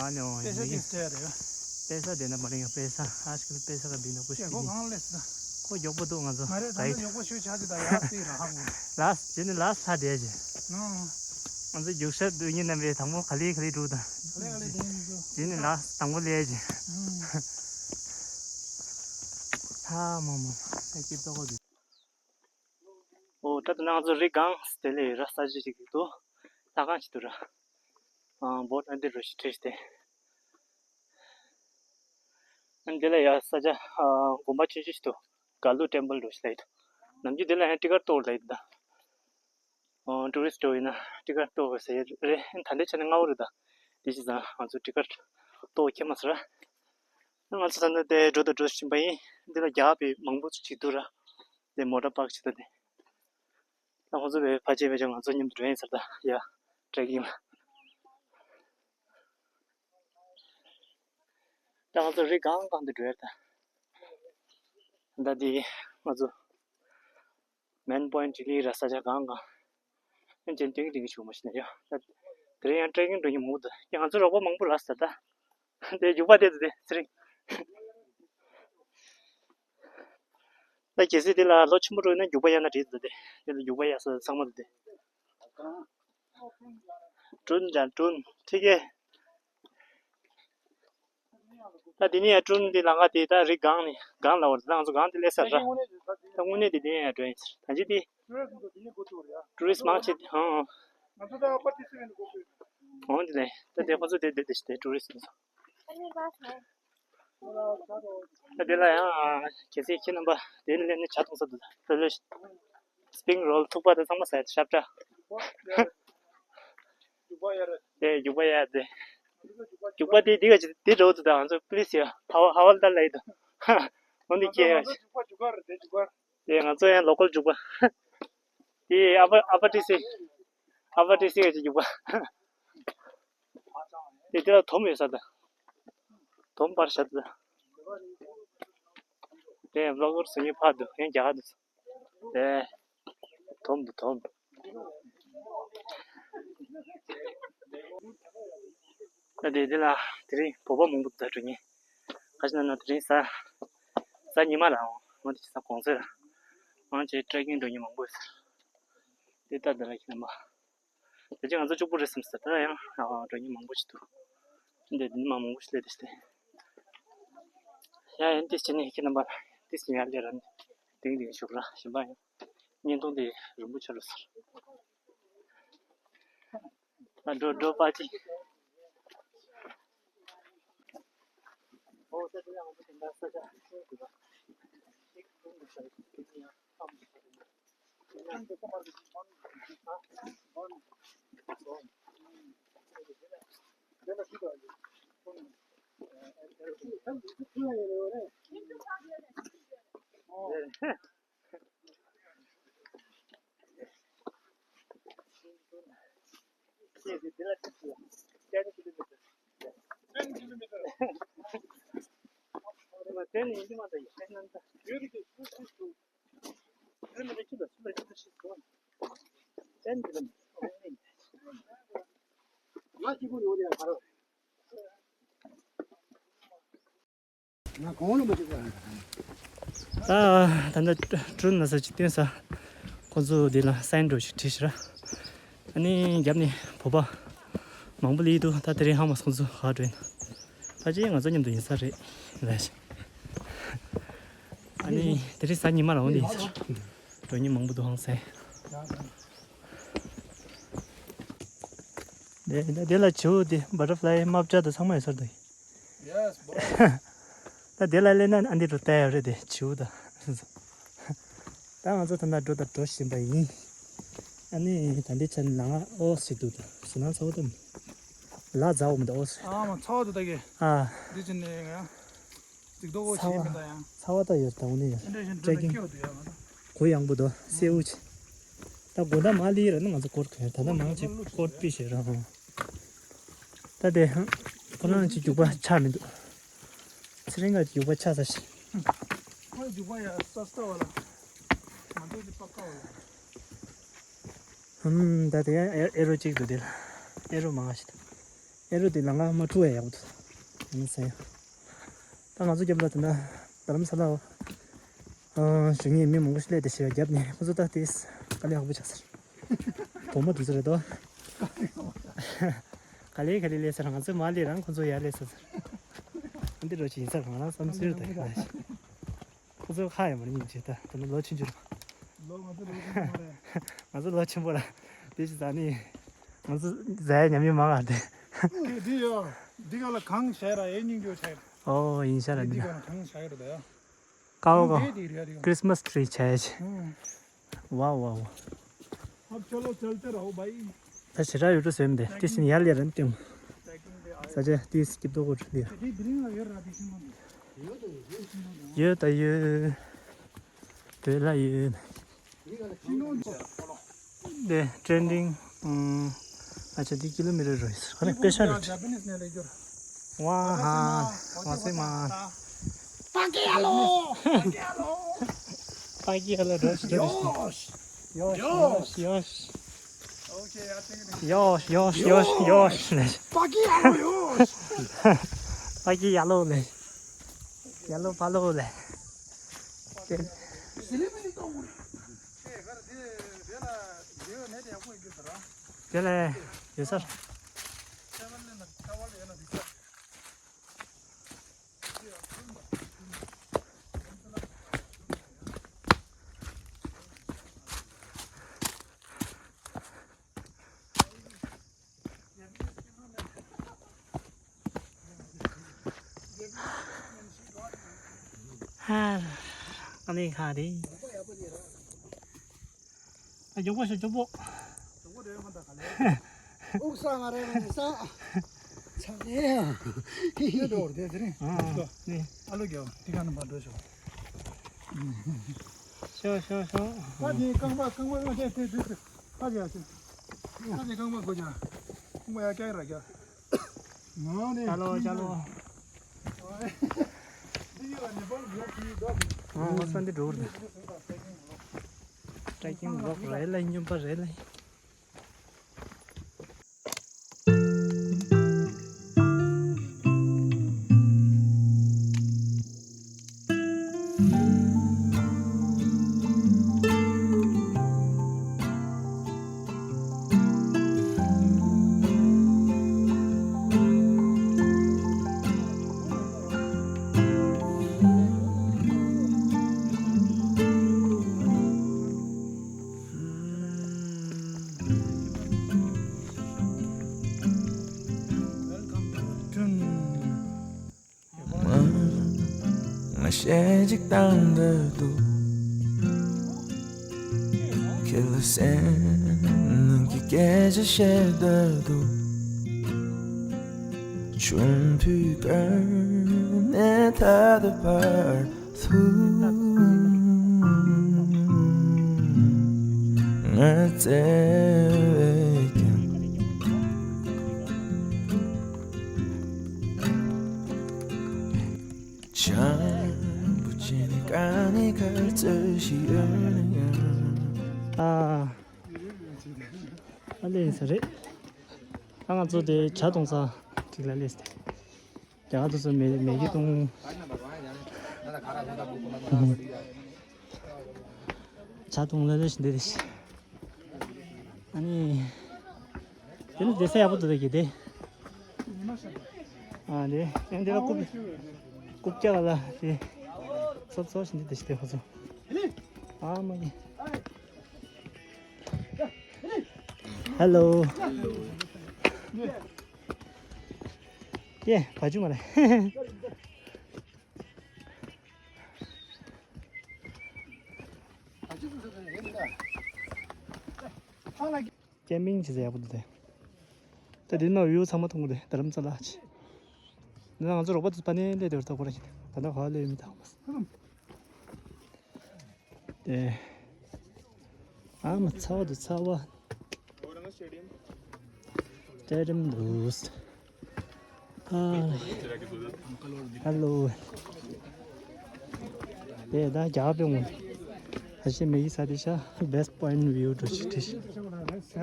ཨ་ནི་ཨོ་པེ་ས་མེ་གི་ཅིག་སྤྲད་རེད། པེ་ས་དེ་ན་མ་རིང་ཡ་པེ་ས་ཨ་ཤི་ཀི་པེ་ས་ག་བི་ན་པོ་ཤི་ཀི་ནི། ཁོ་གང་ལས་ས། ཁོ་མགྱོགས་པོ་འདུག་ང་ཚོ། མ་རེད། ད་ལྟ་མགྱོགས་པོ་ཤོད་ཆགས་ཀྱི། ད་ཡར་བལྟས་ན་ཧ་གོ། ལགས་བྱས་ནས་ལགས་ལྷ་བསྡད་ཀྱི། ནོ། ང་ཚོ་རྒྱུག་ཤར་སྡོད་མཁན་རྣམ་པས་དང་པོ་ག་ལེ་ག་ལེ་འགྲོ་དང་། ག་ལེ་ག་ལེ་བསྡད་ཡིན་ཚོ། བྱས་ནས་ལགས་དང་པོ་སླེབས་ཀྱི། ཨུམ། ཧ་མ་མ་ཨེ་སྐྱིད་ཏོག་གོ། འོ་ད་ལྟ་ང་ཚོ་རི་སྒང་དེ་ལ་ཡོད་ར། ས་ཆ་ཅིག་འདུག་ལྷ་ཁང་ཞིག་འདུག་ར། ཨ་བོ་ད་འདི་རུ་ཞིག་ཁྲིད་དེ། ཨ་ནི་དེ་ལ་ཡ་ས་ཆ་ཨ་དགོན་པ་ཆུང་ཆུང་ཞིག་འདུག་ག་ལུ་ཊེམ་པལ་འདྲ་ཞིག་ལ་ཡོད་འདུག་ནམ་རྒྱུན་དེ་ལ་ཡང་ཊི་ཀེ་ཊི་གཏོང་ལ་ཡོད་འདུག་ཨ་ཊུ་རི་སི་ཊི་འདྲ་ཡིན་ན་ཊི་ཀེ་ཊི་གཏོང་དགོས་ཟེར་རེད། ཨ་ནི་ད་ལྟའི་ཆ་ནས་སྔ་པོ་རེད་ད། དེ་བྱས་ཙང་ང་ཚོ་ཊི་ཀེ་ཊི་གཏོང་ཁྱད་མ་ཟེར་ར། ང་ཚོ་ད་ནི་དེ་འགྲོ་དང་འགྲོ་བཞིན་པ་ཡིན། འདི་ལ་རྒྱག་པའི་མང་པོ་ཅིག་འདུག་ར། དེ་མོ་ཊ་པཱརྐ་བྱེད་ད་དེ། ད་ཁོང་ཚོ་བས་ཕལ་ཆེར་བས་ཀྱང་ང་ཚོ་མཉམ་དུ་འགྲོ་ཡིན་ཟེར་ད། ཡ་ཊེ་རེ་ཀིང་ལ། ད་ང་ཚོ་རི་སྒང་སྒང་དུ་འགྲོ་ཡ་ད། ད་འདི་ང་ཚོ་མེན་པོ་ཡིན་ཊི་ལི་ར་ས་ཆ་སྒང་སྒང་། ཨ་ཅན་ཏིང་ཏིང་ཞུ་མ་ཤེས་ན་ཡ། ད་དེ་རིང་ཡང་ཊེ་རེ་ཀིང་འགྲོ་མཁན་མང་པོ་འདུག་ཡ་ང་ཚོ་རོགས་པ་མང་པོ་རག་སོང་ད། དེ་རྒྱུག་པ་དེ་དེ་དེ་ཚེ་རིང་། ད་གལ་སྲིད་དེ་ལ་ལོ་ཆེན་པོ་རུ་ཡིན་ན་རྒྱུག་པ་ཡག་ན་རེད་འདུག་སྟེ། དེ་ལ་རྒྱུག་པ་ཡག་ས་ཚང་མ་འདུག་སྟེ། ཀྲུན་ཅང་ཀྲུན་ཁྱེད་ཀྱིས། ད་དེ་ནས་ཀྲུན་དེ་ལ་ང་དེ་ད་རི་སྒང་ནས་སྒང་ལ་བར་ད་ང་ཚོ་སྒང་དེ་སླེབས་ས་ར། ད་དངོས་གནས་དེ་དེ་ཡང་འགྲོ་ཡིན་ཟེར། ད་ཅི་དེ་ཊུ་རི་སི་མང་ཆེ་དེ་ཧང་ཧང་། འོང་དེ་ལས་ད་དེ་ཁོ་ཚོ་དེ་དེ་དེ་ཞིག་དེ་ཊུ་རི་སི་ཚོ། ད་དེ་ལ་ཡང་གལ་སྲིད་ཁྱེད་རྣམ་པ་དེ་ནས་སླེབས་ནས་ཇ་འཐུང་ས་འདུག་ད་ལོས་སི་པིང་རོལ་ཐུག་པ་དང་ཚང་མ་ཟ་ཡ་ཤབ་ཁྲ། དེ་རྒྱུག་པ་ཡ་དེ། རྒྱུག་པ་དེ་འདི་ག་ཅི་དེ་འགྲོ་འདུག་ད་ང་ཚོ་པི་ལི་སི་ཡ་ཧ་ཝ་ཧ་ཝལ་དར་ལ་ཡི་དང་། འོན་ཏེ་ཁྱེད་ཡ་ཤི། དེ་ང་ཚོ་ཡང་ལོ་ཀལ་རྒྱུག་པ། དེ་ཨ་ཕ་ཨ་ཕ་ཊི་སི། ཨ་ཕ་ཊི་སི་ག་ཅི་རྒྱུག་པ། དེ་དེ་ལ་དོམ་ཡོད་ས་ད། དོམ་པར་ཤ་ད། དེ་བློ་གོར་སུ་ཉི་ཕ་འདུག་ཡང་རྒྱ་གར་འདུག་དེ་དོམ་འདུག་དོམ། ད་དེ་དེ་ལ་དེ་རིང་བོད་པ་མང་པོ་འདུག་ད་འགྲོ་ཉེ། ཁ་ཤས་ན་ན་དེ་རིང་གཟའ་གཟའ་ཉི་མ་ར་འོང་། འོང་དེ་གཟའ་གོང་ཚེས་ར། འོང་ཅེ་ཊེ་རེ་ཀིང་འགྲོ་ཉེ་མང་པོ་ཡོད་ས། དེ་ལྟར་དེ་ལ་ཁྱེད་རྣམ་པ། ད་ཅི་ང་ཚོ་གཅིག་པུ་རེད་བསམ་སོང་། ད་ཡང་འགྲོ་མཁན་མང་པོ་ཞིག་འདུག་འདི་འདི་མ་མང་པོ་ཞིག་སླེབས་ཏེ་ཡ་ཡན་ཏིས་ཅི་ནས་ཁྱེད་རྣམ་པ་ཏིས་ཅི་ཡར་སླེབས་ར་ནི་དིང་དིང་ཞུགས་ར་ཞིམ་པ་ཡང་བརྙན་ཐུང་འདི་རིན་པོ་ཆེ་རུ་ཟེར། ད་འགྲོ་འགྲོ་པ་ཅི། ད་ད་ལྟ་ཀྲུན་ན་ས་ཅིག་བསྟན་ས། ཁོ་ཚོ་འདི་ལ་སའིན་འདྲ་ཞིག་བྲིས་ཤག་ར། ཨ་ནི་རྒྱབ་ནས་བོད་པ་མང་པོ་སླེབས་འདུག་ད་དེ་རིང་ཧ་མ་སོང་ཚོ་ག་འགྲོ་ཡིན། ད་ཅི་ང་ཚོ་མཉམ་དུ་ཡིན་ས་རེད་ལ་ཞིག་ཨ་ནི་དེ་རིང་གཟའ་ཉི་མ་རང་འདི་ཡིན་ས་རེད། འགྲོ་མཁན་མང་པོ་འདུག་ཧང་སང་། དེ་དེ་ལ་བྱིའུ་དེ་བ་ཊར་ཕ་ལའི་རྨ་བྱ་དང་ཚང་མ་ཡོད་ས་རེད། Yes, boss. ད་དེ་ལ་སླེབས་ན་ཨ་འདི་རུ་བལྟ་ཡ་རེད་དེ་བྱིའུ་ད། ད་ང་ཚོ་ད་ལྟ་འགྲོ་ད་འགྲོ་བཞིན་པ་ཡིན། ཨ་ནི་ད་འདི་ཆ་ནི་ལ་ང་ཨོ་སི་འདུག་ད་སུ་ན་ཚ་བོ་ད་མི་ལ་ཛ་འོ་མི་ད་ཨོ་སི། ཨ་མ་ཚ་བོ་ད་ད་གེ། ཨ་འདི་ཆ་ནི་ང་ཚིག་རྡོ་བོ་ཚ་བ་ཆེ་མི་ད་ཡང་། ཚ་བ་ད་ཡོད་ད་འོ་ནི་ཡོད་ཨ་འདྲ་ཞིག་ཊེ་རེ་ཀིང་སྐྱོ་དུ་ཡ་མ་ད། གུ་ཡངས་པོ་འདུག་སེའུ་ཆེ། ད་དགོང་དག་མ་ལི་ར་ནི་ང་ཚོ་སྐོར་གོན་ད་ལྟ་མང་ཆེ་སྐོར་པི་ཞེས་ར་ཧོ། ད་དེ་ཧང་ཁོ་རང་གི་རྒྱུག་པ་ཆག་མི་འདུག་ཚེ་རིང་གི་རྒྱུག་པ་ཆག་ས་ཞིག་ཁོའི་རྒྱུག་པ་ཡ་སོ་སོ་བ་ལ། ང་ཚོ་གི་པ་ཀ་བ་ལ། ཧུམ་ད་དེ་ཡང་ཨེ་ཨེ་རོ་གཅིག་འདུག་དེ་ལ་ཨེ་རོ་མང་ང་ཞིག་འདུག་ཨེ་རོ་དེ་ལ་ང་མ་འཁྲུ་བ་ཡག་པོ་འདུག་ཨ་ནི་ཟེར་ཡ། ད་ང་ཚོ་རྒྱབ་ལ་དེ་ན་རྡ་རམ་ས་ལ་བ། ཨང་། ཞུ་ངེས་མི་མང་པོ་ཞིག་སླེབས་ཏེ་ཞེས་རྒྱབ་ནས་ཁོ་ཚོ་ད་ལྟའི་དཀའ་ལས་ཁག་པོ་ཆགས་ཟེར། དོག་མོ་དུས་ཚོད་རེད་དོ། ག་ལེ་ག་ལེ་སླེབས་ཟེར། ང་ཚོས་མར་སླེབས་རང་ཁོ་ཚོ་ཡར་སླེབས་ཟེར། འདི་འདྲ་ཅིག་ཡིན་ས་རང་རང་བསམ་ཚུལ་དང་། ཁོ་ཚོ་ཁ་ཡང་མ་རེད་སྙིང་རྗེ། ད་ད་ནི་ལོ་ཆུང་ཆུང་རེད། ལོ་ང་ཚོ་ལོ་ཆུང་ཆུང་མ་རེད། ང་ཚོ་ལོ་ཆེན་པོ་ར། དེ་ཅི་ཟ་ནི། ང་ཚོ་ཟ་ཡ་ཉམས་མྱོང་མང་ང་རེད། འདི་འདི་ཡོ། འདི་ག་ལ་གང་བྱས་ར་ཨེ་སྙིང་རྗེ་བྱས། ཨོ་ཡིན་ཤ་ར་འདི་འདི། ག་ལ་གང་བྱས་ར་ད་ཡ། ཀའོ་ཀའོ། ཁི་རི་སི་མ་སི་ཊི་རི་བྱས་ཤི། ཝའོ་ཝའོ་ཝའོ། अब चलो चलते रहो भाई। ད་ཞེ་དྲག་ཡོད་འགྲོ་ཟེར་མི་འདུག་དེ་བཞིན་ཡར་ལ་རན་ཏེ། ས་ཆ་དེ་སྐྱིད་པོ་འདུག་འདི། ཡོད་ད་ཡོད། བོད་ལ་ཡོད། དེ་ཊེན་ཌིང་། ཨ་ཅག་འདི་ཀི་ལོ་མི་ཊར་རེད། ཁ་ནས་པེ་ཤ་རེད། ཝ་ཧ། ཝ་སི་མ། ཡོ་ཤ། ཡོ་ཤ། ཡོ་ཤ། ཡོ་ཤ། ཡོ་ཤ། ཡོ་ཤ། ཡོ་ཤ། ཡ་ལོ་ལེ། ཡ་ལོ་ཕ་ལོ་ལེ། དེ་ལས་ཡོད་སར། ཨ་ནི་ཁ་རེད། ཨ། མགྱོགས་པོ་ཤོག་མགྱོགས་པོ། དབུགས་ས་མ་རེད་མ་ནི་ས། ཚ་ནས་ཡོད་འགྲོ་བར་དེ་དེ་རིང་། ཨ་ནི། ཨ་ལོ་རྒྱལ་དེ་ག་ནས་མར་འགྲོ་ཤོག་ཤོག་ཤོག་ཤོག་ཨ་ནི་རྐང་པ་རྐང་པ་ང་དེ་དེ་དེ་དེ་ཨ་ཅག་ཅིག་ཨ་ཅག་རྐང་པ་གོ་ཅག་ཨ་ཡ་སྐྱག་ར་སྐྱག་ང་ནི་ཅ་ལོ་ཅ་ལོ། འདི་ཡོད་ལ་ནེ་པཱལ་བི་ལོག་གི་ཡོད་དོ། ཨ་ང་ས་འདི་འགྲོ་གི་རེད། ཊེ་ཀིང་བི་ལོག་རེད་ལ་སྨྱོན་པ་རེད་ལ། ང་གཞས་གཅིག་བཏང་འདོད་འདུག་ཁྱེད་ལ་སེམས་ནང་གི་སྐད་ཆ་བཤད་འདོད་འདུག་ཆུང་དུས་བར་ནས་ད་ལྟ་བར་དུ་ང་བཙལ་བས་ཀྱང་། བྱམས་པོ་བྱས་ནས་དཀའ་ངལ་ག་ཚོད་ཞིག་ཡོད་ན་ཡང་། ཨ། ཨ་ལས་ས་རེད། ཨ་ང་ཚོ་དེ་ཇ་འཐུང་ས་ཅིག་ལ་སླེབས་ཏེ། རྒྱ་གར་དུ་སོང་མེ་མེ་གི་འཐུང་། ཇ་འཐུང་ལ་སླེབས་ཤིང་འདི་རེད། ཨ་ནི། དེ་ནི་བསྡད་ས་ཡག་པོ་འདུག་ད་གི་དེ། ཨ་རེད། ཨ་འདི་ལ་རྐུབ། རྐུབ་བཀྱག་ལ་དེ། ཚོབ་ཚོབ་བཞིན་དུ་བསྡད་ཤི་དེ་ཁོ་ཚོ། ཨ་མ་གི། ཧེ་ལོ། ཀྱེ་བ་ཅུ་མ་རེད། ཀེམ་པིང་བྱེད་ས་ཡག་པོ་འདུག་སྟེ། ད་དེ་ནས་བིའུ་ཚང་མ་མཐོང་གི་རེད། རྡ་རམ་ས་ལ་ཆེ། འདི་ན་ང་ཚོ་རོགས་པ་ཚོ་ཕ་ནས་སླེབས་དེ་བར་ཐག་ཁོ་ར་ཡིན། ད་ལྟ་ག་པར་སླེབས་ཡོད་མེད་ཐག་མ་སོང་། དེ། ཨ་མ་ཚ་བ་འདུག་ཚ་བ། སྟེ་རིམ་འདུག་ཨ། ཧེ་ལོ། དེ་ད་རྒྱ་གར་པའི་ངོ་། ཨ་ཤེ་མེ་གི་ས་དེ་ཤ་best point view འགྲོ་ཞིག་བྲིས་ཤིག་ཨ།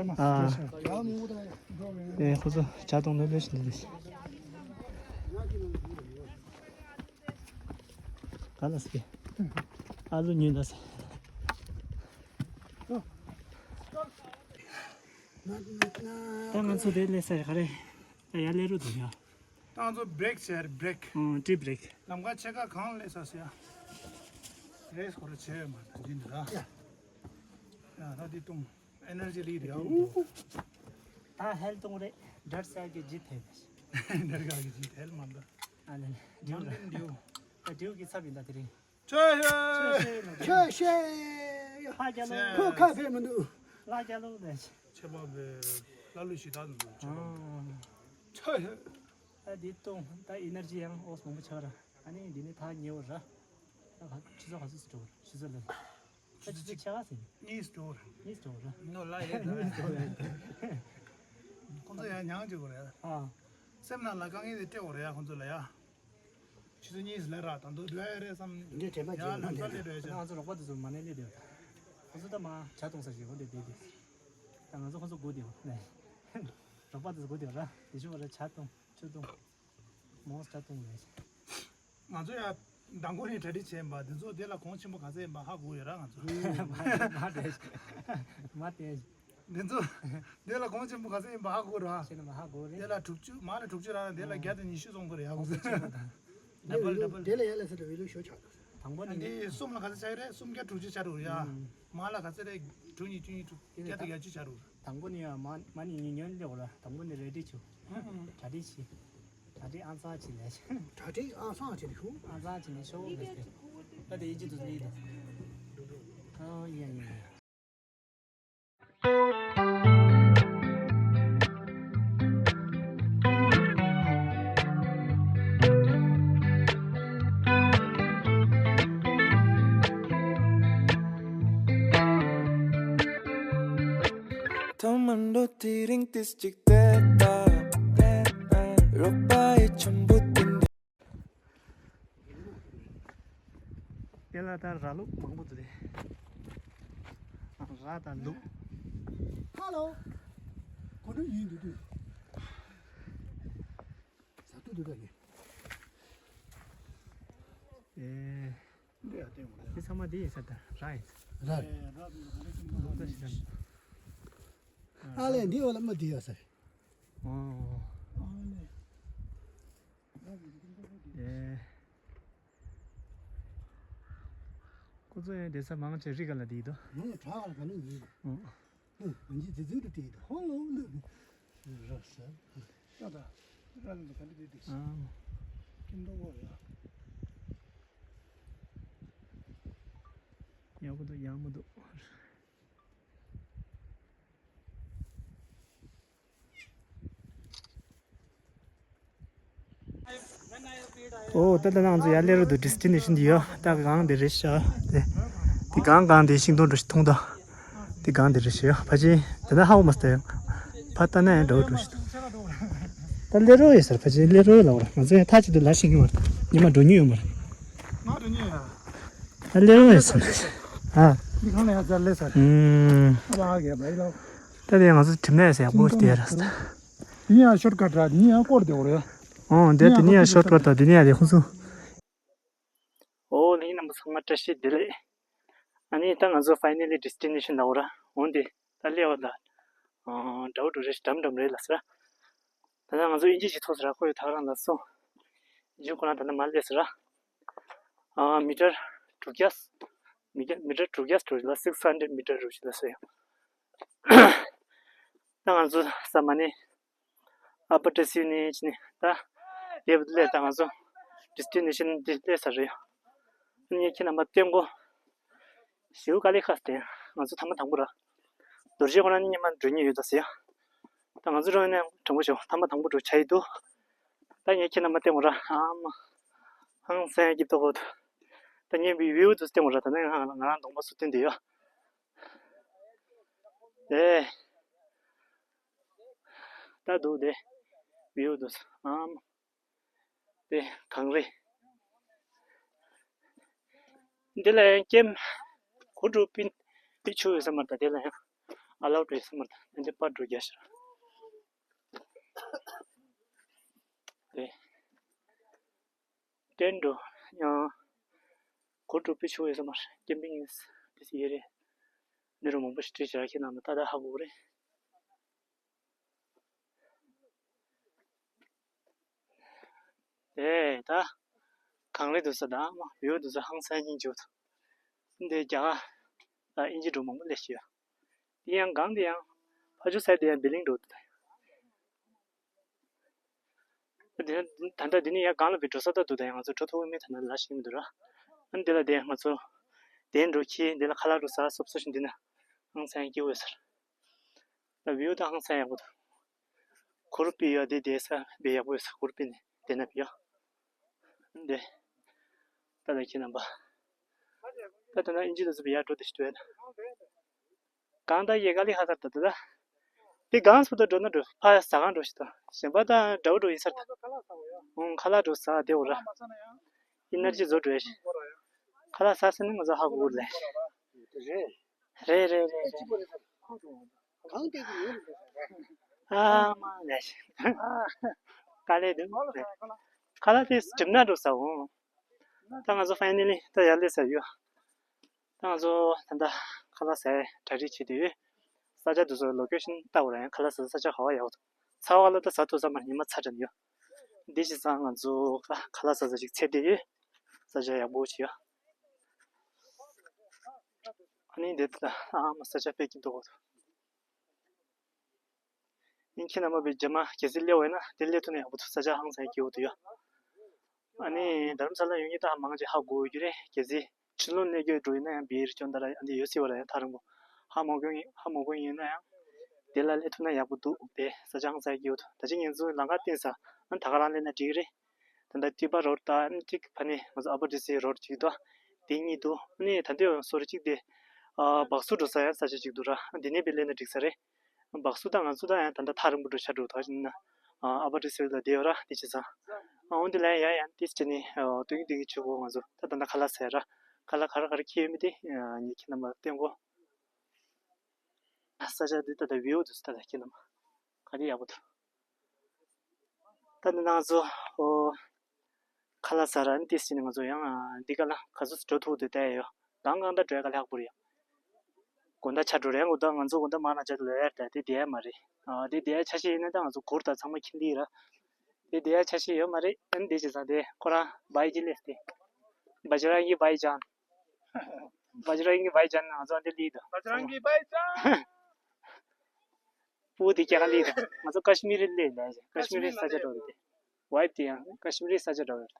དེ་ཁོ་ཚོ་ཇ་འཐུང་ལོས་ལོས་ཤིག་འདི་རེད། ག་ལ་སྐྱེ། ཨ་ལུ་ཉོས་ད་ཟེར། ད་ང་ཚོ་དེ་སླེབས་ས་རེད་ག་རེ། ད་ཡར་སླེབས་རོགས་འདུག་ཡ། ད་ང་ཚོ་བྷི་རེག་བྱས་རེད། བྷི་རེག་ཨང་ཊི་བྷི་རེག་ལམ་ཁ་ཕྱེད་ཀ་གང་སླེབས་ས་ཟེར་ཡ། རེས་ཧོ་རེ་བྱས་ཡོད་མ་རེད་འདི་འདི་ར། ཡ་ད་འདི་བཏུང་། ཨེ་ནར་ཇི་ལི་རེད་ཨ། ད་ཧེལ་བཏུང་རེད། ཌར་སའི་གི་ཇི་ཐེ་ནས། ཌར་ག་གི་ཇི་ཐེལ་མ་འདུག་ཨ་ལེ་ལེ། མང་གིན་འདིའུ། ད་འདིའུ་གི་ཚབ་ཡིན་ད་དེ་རིང་། ཆོས་ཤེས། ཆོས་ཤེས་ལ། ཆོས་ཤེས། ཧ་རྒྱ་ལོ། ཁོ་ཁ་ཕེབས་མི་འདུག་ལ་རྒྱ་ལོ་ནས། ཆེ་བ་བའི་ལ་ལུ་ཞིག་ད་འདུག་ཆོས་ཤེས། ད་འདི་བཏུང་ད་ཨེ་ནར་ཇི་ཡང་ཨོས་མང་པོ་ཆགས་ར། ཨ་ནི་འདི་ནི་ད་ཉེ་བོ་ར། ད་ཆུ་ཚོད་ག་ཚོད་སུ་འགྲོ་བ་ཆུ་ཚོད་ལ། ད་ཆུ་ཚོད་ཆ་ག་ཟིན། གཉིས་འགྲོ་བ། གཉིས་འགྲོ་བ་ར། ནོ་ལ་ཡེ་ད། ཁོང་ཚོ་ཡང་མྱངས་བྱེད་དགོས་རེད། ཨ། སེམས་ནང་ལ་དཀའ་ངལ་དེ་སྤྲད་དགོས་རེད་ཡ་ཁོང་ཚོ་ལ་ཡ། ཆུ་ཚོད་གཉིས་ལས་ར་ད་དུང་འགྲོ་ཡ་རེད་བསམ། འདི་དྲན་པ་ཡ་བརྗེད་ལམ་ན་ཁ་སླེབས་རེད་ཤག་ང་ཚོ་རོགས་པ་དེ་ཚོ་མ་ནས་སླེབས་བསྡད་ཡོད། ཁོང་ཚོ་ད་མ་ཇ་བཏུང་ས་ཞིག་འོ་འདི་བསྡད་དེ། ད་ང་ཚོ་ཁོང་ཚོ་སྒུག་བསྡད་ཡོད་ནས། རོགས་པ་དེ་ཚོ་སྒུག་བསྡད་ཡོད་ར་དེ་ཤུ་བ་ར་ཇ་བཏུང་ཆུ་བཏུང་། མོས་ཇ་བཏུང་རེད། ང་ཚོ་ཡ་མདང་དགོང་ནས་གྲ་སྒྲིག་བྱས་ཡིན་པ་འདི་ཚོ་དེ་ལ་གོང་ཆེན་པོ་ག་ཚད་ཡིན་པ་ཧ་གོ་ཡོད་ར་ང་ཚོ། མ་མ་དེ་མ་དེ། འདི་ཚོ་དེ་ལ་གོང་ཆེན་པོ་ག་ཚད་ཡིན་པ་ཧ་གོ་ར། ཤེས་ན་མ་ཧ་གོ་རེད། དེ་ལ་དྲུག་ཅུ་མ་ལ་དྲུག་ཅུ་ར་དེ་ལ་བརྒྱ་དང་ཉི་ཤུ་སོང་གི་རེད་ཡ་གོ་ཚོད་ཆེན་པོ་དང་། ཌ་བལ་ཌ་བལ། དེ་ལ་ཡ་ལ་ས་ལ་བི་ལུ་ཤོ་ཆག་དང་པོ་ནི་འདི་གསུམ་ལ་ག་ཚད་ཆག་རེད་གསུམ་བརྒྱ་དྲུག་ཅུ་ཆག་རུ་ཡ། མ་ལ་ག་ཚད་རེད་དྲུག་ཉིས་བཅུ་ཉིས་དྲུག་བརྒྱ་དང་བརྒྱད་ཅུ་ཆག་རུ། དང་པོ་ནི་ཡང་མ་མ་ནི་ཉིན་ཉོན་ལེ་འོ་ལ་དང་པོ་ནི་རེ་ཌི་བྱུ། གྲ་སྒྲིག་བྱེད། གྲ་སྒྲིག་ཨང་གསར་བྱེད་ལས། གྲ་སྒྲིག་ཨང་གསར་བྱེད་ལས་ཤོག་ཨང་གསར་བྱེད་ལས་ཤོག་ལས་ཏེ། ད་དེ་ཡིན་གཅིག་ཏུ་ལས་དང་། ཨང་ཡ་ཡ་ཡ། ཐོག་མར་འགྲོ་དེ་རིང་ཏིས་གཅིག་བལྟས་པ། རོགས་པ་ཡི་ཆམ་བུ་དེ་འདྲ། དེ་ལ་ད་ར་ལུག་མང་པོ་འདུག་རེད། ར་དང་ལུག་ཧ་ལོ། གོ་ནུ་ཡིན་འདུག་དུས། ཟ་ཏུ་འདུག་ད་ནི། ཨེ། འདི་ཡ་བསྟན་འོང་། འདི་ཚང་མ་འདི་ཡིན་ས་ད་ར་ཡིན། ར། ལུག་ད་ཞིག་ད། ཨ་ལས་འདི་འོ་ལ་མ་འདི་ཡོད་ས་རེད། ཨོ། ཨ་ལས། ཨེ། ཁོ་ཚོ་ཡང་བསྡད་ས་མང་ཆེ་རི་ག་ལ་བསྡད་འདུག་ངས་བྲག་ག་ལ་ག་ནས་ཡིན། ཨོ། ཨོ། ང་ཚོ་དེ་ཚོའི་རུ་བསྡད་འདུག་ཧོ་ལོ་ལོ། ར་ས། ཡ་ད། ར་ལ་ག་ནས་བསྡད་འདུག་ཨ། ཀིན་ཏོ་གོ་ཡ། ཡག་པོ་འདུག་ཡག་མོ་འདུག་ཨོ་ད་ལྟ་ང་ཚོ་ཡར་སླེབས་རོགས་འདུག་ཌེ་སི་ཊི་ནེ་ཤན་འདི་ཡོད། ད་གང་འདི་རེད་ཤག་དེ་དེ་གང་གང་དེ་ཤིང་སྡོང་འདྲ་ཞིག་མཐོང་ད། དེ་གང་འདི་རེད་ཤག་ཕ་ཆེན་དེ་ན་ཧ་གོ་མ་སྟེ། ཕ་ལྟ་ན་ཡང་འདྲ་བོ་འདྲ་ཞིག་འདུག་ད་སླེབས་རོགས་ཡོད་ས་རེད། ཕ་ཆེན་སླེབས་རོགས་ལབ་ར། ང་ཚོ་ཡང་ཐག་ཅིག་ཏུ་ལ་ཤིང་གི་མ་རེད། ཉི་མ་འགྲོ་མྱོང་ཡོད་མ་རེད། ང་འགྲོ་མྱོང་ཡོད། ད་སླེབས་རོགས་ཡོད་ས་རེད། ཨ། འདི་གང་ལ་ཡང་ཚར་སླེབས་ས་རེད། ཨུམ། ཨ་ལ་ཧ་གི་ཡ་མ་ཡིན་ལ། ད་དེ་ང་ཚོ་གྲིབ་ནས་ཟེར་ཡག་པོ་དེ་ར་ས། དེ་ཡང་ཤོར་ཀ་ཊ་ར་དེ་ཡང་སྐོར་དེ་འོ་རེད། ཨོ་དེ་དེ་ཡང་ཤོར་ཀ་ཊ་དེ་ཡང་དེ་ཁོང་ཚོ། ཨོ་ལེ་རྣམ་པ་ཚང་མ་བཀྲ་ཤིས་བདེ་ལེགས། ཨ་ནི་ད་ང་ཚོ་ཕའི་ནལ་ལི་ཌེ་སི་ཊི་ནེ་ཤན་ལ་འོ་ར་འོང་དེ་ད་སླེབས་པ་ད། ཨ་འདྲ་བོ་འགྲོ་རེད་འགྲམ་འགྲམ་རེད་ལ་ས་ར། ད་ལྟ་ང་ཚོ་དབྱིན་ཇི་ཞིག་ཐོག་ས་ར་ཁོ་ཡོད་ཐག་རང་ལ་སོང་། དབྱིན་ཇི་ཁོ་རང་ད་ལྟ་མ་སླེབས་ས་ར། ཨ་མི་ཊར་དྲུག་བརྒྱ། མི་ཊར་མི་ཊར་དྲུག་བརྒྱ་རུ་ལ་སིགས་ཧན་ཌེ་ཌི་མི་ཊར་རུ་ལ་སོང་ཡོང་། ད་ང་ཚོ་ས་མ་ནི་ཨ་པ་ཏྲ་སི་ནི་ཅི་ནི་ད་དེབ་ལས་ད་ང་ཚོ་ཌེ་སི་ཊི་ནེ་ཤན་འདི་སླེབས་ས་རེད། ངས་ཁྱེད་རྣམ་པ་སྟོན་གོ། ཞེའུ་ཀ་ལི་ཁ་སྟེ་ང་ཚོ་ཐ་མ་དང་པོ་ར། རྡོ་རྗེ་ཁོ་ན་ནི་ཉི་མ་འགྲོ་ཉེ་ཡོད་ད་ཟེར་ཡ། ད་ང་ཚོ་རང་ནས་དྲང་པོ་བྱུང་ཐ་མ་དང་པོ་འགྲོ་བྱ་ཡི་འདུག་ད་ངས་ཁྱེད་རྣམ་པ་སྟོན་གོ་ར་ཨ་མ། ཧང་སང་སྐྱིད་ཏོག་གོ། ད་ངས་བི་ཝིའུ་དུ་སྟོན་གོ་ར་ད་ནི་ང་ང་རང་གདོང་པ་སུ་སྟོན་དེ་ཡོད། ཨེ། ད་འདུག་དེ། བིའུ་འདུག་ཨམ། དེ་གངས་རི། འདི་ལ་ཡང་ཀེམ། གོ་འགྲོ་པིན། པི་ཆུ་ཡོད་ས་མ་རེད་ད་དེ་ལ་ཡང་། ཨ་ལའོ་ཌི་ཡོད་ས་མ་རེད་ད་འདི་པར་འགྲོ་རྒྱ་ཤར། དེ། ཏན་འགྲོ་ཡང་། འོ་འགྲོ་པའི་ཆུ་བོ་ཡོད་ས་མ་རེད། ཀེམ་པིང་ཡིན་ས་དེ་སི་ཡེ་རེད། འདི་རུ་མང་པོ་ཞིག་བྲིས་བཞག་ཁྱེད་རྣམས་ལ་ཏག་ཏག་ཧ་གོ་གི་རེད། དེ་ད་གངས་རི་འདུག་ས་དང་བིའུ་འདུག་ས་ཧང་སང་སྙིང་རྗེ་པོ་འདུག་འདི་རྒྱ་གར་ལ་དབྱིན་ཇི་འབྲུག་མང་པོ་སླེབས་ཤག་ཡ། འདི་ཡང་གངས་འདི་ཡང་ཕ་ཇོ་སའི་འདི་ཡང་བི་ལིང་འགྲོ་འདུག་ད། འདི་ད་ལྟ་འདི་ནི་ཡང་གངས་ལ་བི་འགྲོ་ས་ད་འདུག་ད་ཡང་ང་ཚོ་འགྲོ་ཐུབ་མེད་ད་ན་ལ་ཞིག་མི་འདུག་ར། ཨ་འདི་ལ་དེ་ང་ཚོ་དེ་འགྲོ་ཁྱི་འདི་ལ་ཁ་ལག་འགྲོ་ས་སོབ་སོ་ཞིག་འདི་ན་ཧང་སང་སྐྱིད་པོ་ཡོད་ས་རེད། ད་བིའུ་ད་ཧང་སང་ཡག་པོ་འདུག་གུར་པི་ཡོད་དེ་དེ་ས་བི་ཡག་པོ་ཡོད་ས་གུར་པི་ནི་དེ་ན་བི་ཡོད། འདི་ད་ད་ཁྱི་རྣམ་པ། ད་ད་ན་ཨིན་ཇི་ད་ཚོ་བི་ཡག་འགྲོ་དེ་ཞིག་འདུག་ཡ། གང་ལྟར་ཡེ་ག་ལི་ཧ་ཚར་ད་ད་ད། དེ་གང་སུ་ད་འགྲོ་ན་འགྲོ་ཕ་ཟ་གང་འགྲོ་ཞིག་ད་གཞན་པ་ད་འདྲ་བོ་འགྲོ་ཡིན་ས་རེད་ད། ཨང་ཁ་ལག་འགྲོ་ཟ་དེ་འོ་ར། ཨི་ནར་ཇི་བཟོ་འགྲོ་ཡ་ཞིག་ཁ་ལག་ཟ་ས་ནི་ང་ཚོ་ཧ་གོ་གི་རེད། རེད་རེད་རེད་རེད། ཨ་མ་ལས་ཞིག་དཀའ་ལས་འདུག་ཁ་ལག་དེ་གྲིབ་ནག་འགྲོ་ཟ་འོང་། ད་ང་ཚོ་ཕའི་ནལ་ལི་ད་ཡར་སླེབས་ཚར་ཡོད། ད་ང་ཚོ་ད་ལྟ་ཁ་ལག་ཟ་ཡས་གྲ་སྒྲིག་བྱེད་དུས། ས་ཆ་དེ་ཚོ་ལོ་ཀེ་ཤན་ལྟ་བ་ར་ཡང་ཁ་ལག་ཟ་ས་ཆ་ག་བ་ཡག་པོ་འདུག་ཚ་བ་ལ་ད་ཟ་ཐུབ་ས་མ་རེད། ཉི་མ་ཚ་དྲགས་ཡོད། འདི་བྱས་ཙང་ང་ཚོ་ཁ་ཁ་ལག་ཟ་ས་ཞིག་འཚོལ་བསྡད་ཡོད། ས་ཆ་ཡག་པོ་ཞིག་ཡོད། ཨ་ནི་འདི་ད་ཨ་མ་ས་ཆ་དཔེ་སྐྱིད་པོ་འདུག་ཨིན་ཁྱེད་རྣམ་པ་བའི་རྗེས་མ་གལ་སྲིད་སླེབས་པ་ཡིན་ན་དེ་སླེབས་ཐུབ་ན་ཡག་པོ་འདུག་ས་ཆ་ཧང་སང་སྐྱིད་པོ་འདུག་ཡ། ཨ་ནི་རྡ་རམ་ས་ལ་ཡོང་མཁན་ད་མང་ཆེ་ཧ་གོ་གི་རེད། གལ་སྲིད་ཕྱི་ལོགས་གནས་སྐྱོད་འགྲོ་ཡིན་ན་ཡང་བིར་སྐྱོན་ད་ར་ཨ་འདི་ཡོད་སྲིད་པ་ར་ཡང་ཐག་རིང་པོ་ཧ་མ་གོ་ཡིན་ཧ་མ་གོ་ཡིན་ན་ཡང་དེ་ལ་སླེབས་ཐུབ་ན་ཡག་པོ་འདུག་དེ་ས་ཆ་ཧང་སང་སྐྱིད་པོ་འདུག་ད་ཅི་ངེད་ཚོ་ལམ་ཁ་བསྟན་ས་ཨ་ད་ག་རང་སླེབས་ན་འགྲིག་གི་རེད། ད་ལྟ་ཏི་པ་རོ་ཌི་དང་ཨ་ནི་ཅིག་ཕ་ནི་ང་ཚོ་ཨ་པར་ཌི་སི་རོ་ཌི་ཅིག་འདུག་དེ་གཉིས་འདུག་ཨ་ནི་ད་ལྟ་སོ་རི་གཅིག་དེ་ཨ་སྦག་སུ་འགྲོ་ས་ཡང་ས་ཆ་གཅིག་འདུག་ར། ཨ་འདི་ནས་དཔེ་སླེབས་ན་འགྲིག་ས་རེད། སྦག་སུ་དང་ང་ཚོ་དང་ཡང་ད་ལྟ་ཐག་རིང་པོ་འགྲོ་ཆ་འགྲོ་ད་ཡིན་ན་ཨ་ཨ་པར་ཌི་སི་ལ་བསྡད་ཡོད་ར། དེ་བྱས་ཙང་ཨ་འོན་ཏེ་ལན་ཡང་ཡང་ཏིས་བྱས་ནས་ཨ་སྟོན་གྱི་སྟོན་གྱི་ཆུ་བོ་ང་ཚོ་ད་ད་ལྟ་ཁ་ལག་ཟ་ཡ་ར། ཁ་ལག་ག་རེ་ག་རེ་ཁྱེར་ཡོད་མེད་དེ་ཨ་ངས་ཁྱེད་རྣམ་པ་ལ་སྟོན་གོ། ས་ཆ་འདི་ལྟ་ད་བིའུ་འདུག་ད་ད་ཁྱེད་རྣམ་པ་ག་དེ་ཡག་པོ་འདུག་ད་འདི་ནང་ཚོ་ཨོ་ཁ་ལག་ཟ་ར་ཨ་ནི་ཏིས་བྱས་ནས་ང་ཚོ་ཡང་ཨ་འདི་ག་ལ་ག་ཚོད་འགྲོ་ཐུབ་འདུག་བལྟས་ཡོད། གང་གང་ད་འགྲོ་ཡ་ག་ལ་ཡག་པོ་རེད་ཡ། དགོང་དག་ཆ་འགྲོ་རན་དགོང་དག་ང་ཚོ་དགོང་དག་མ་ན་ཆ་ལོས་ཡར་ད་དེ་བསྡད་ཡ་མ་རེད། ཨ་དེ་བསྡད་ཡ་ཆ་ཤས་ཡིན་ན་ད་ང་ཚོ་གུར་དང་ཚང་མ་ཁྱིམ་འདི་ར། དེ་བསྡད་ཡ་ཆ་ཤས་ཡོད་མ་རེད། ཨ་ནི་དེ་བྱས་ཙང་དེ་ཁོ་རང་བའི་ཇི་ལེས་ཏེ། བ་ཇི་རང་གི་བའི་ཇན། བ་ཇི་རང་གི་བའི་ཇན་ང་ཚོ་འདི་ལི་དང་། བ་ཇི་རང་གི་བའི་ཇན། པུ་དེ་ཀྱ་ག་ལི་དང་ང་ཚོ་ཀ་ཤི་མི་རི་ལི་ལ་ཀ་ཤི་མི་རི་ས་ཆ་འགྲོ་རེད། བའི་དེ་ཡང་ཀ་ཤི་མི་རི་ས་ཆ་འགྲོ་རེད།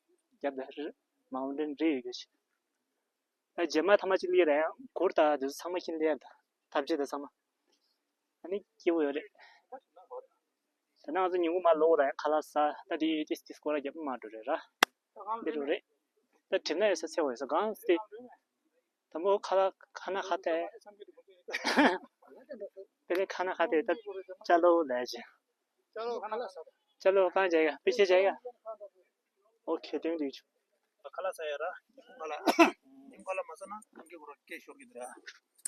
རྒྱབ་ད་རི་མའུན་ཏེན་རི་ཡོད་རྒྱུ་ཞིག་ད་རྗེས་མ་ཐ་མ་ཅིག་སླེབས་ར་ཡང་གུར་དང་དེ་ཚོ་ཚང་མ་ཁྱིམ་སླེབས་དང་ཐབས་ཇུས་དང་ཚང་མ། ཨ་ནི་སྐྱིད་པོ་ཡོད་རེད། ད་ནང་ཚོ་ཉིན་གུང་མ་ལོག་ར་ཡང་ཁ་ལག་ཟ་ད་དེ་ཏིས་ཏིས་སྐོར་ར་རྒྱབ་མ་འགྲོ་རེད་ར། འདི་རུ་རེད། ད་གྲིབ་ནག་ཡོད་ས་ཚེ་བ་ཡོད་ས་གང་སྟེ། དང་པོ་ཁ་ལག་ཁ་ན་ཁ་ཏེ། དེ་ལས་ཁ་ན་ཁ་ཏེ་ད་ཅ་ལོ་ལས་ཅི། ཅ་ལོ་གང་བྱ་ཡ་པི་ཆེ་བྱ་ཡ། ཨོ་ཁེ་དོན་དུ་ཆུ། ཁ་ལག་ཟ་ཡ་ར། ཁ་ལག་ཁ་ལག་མ་ཟ་ན་ཁམ་གི་གུ་རུ་སྐད་ཤོར་གི་འདུག་ར།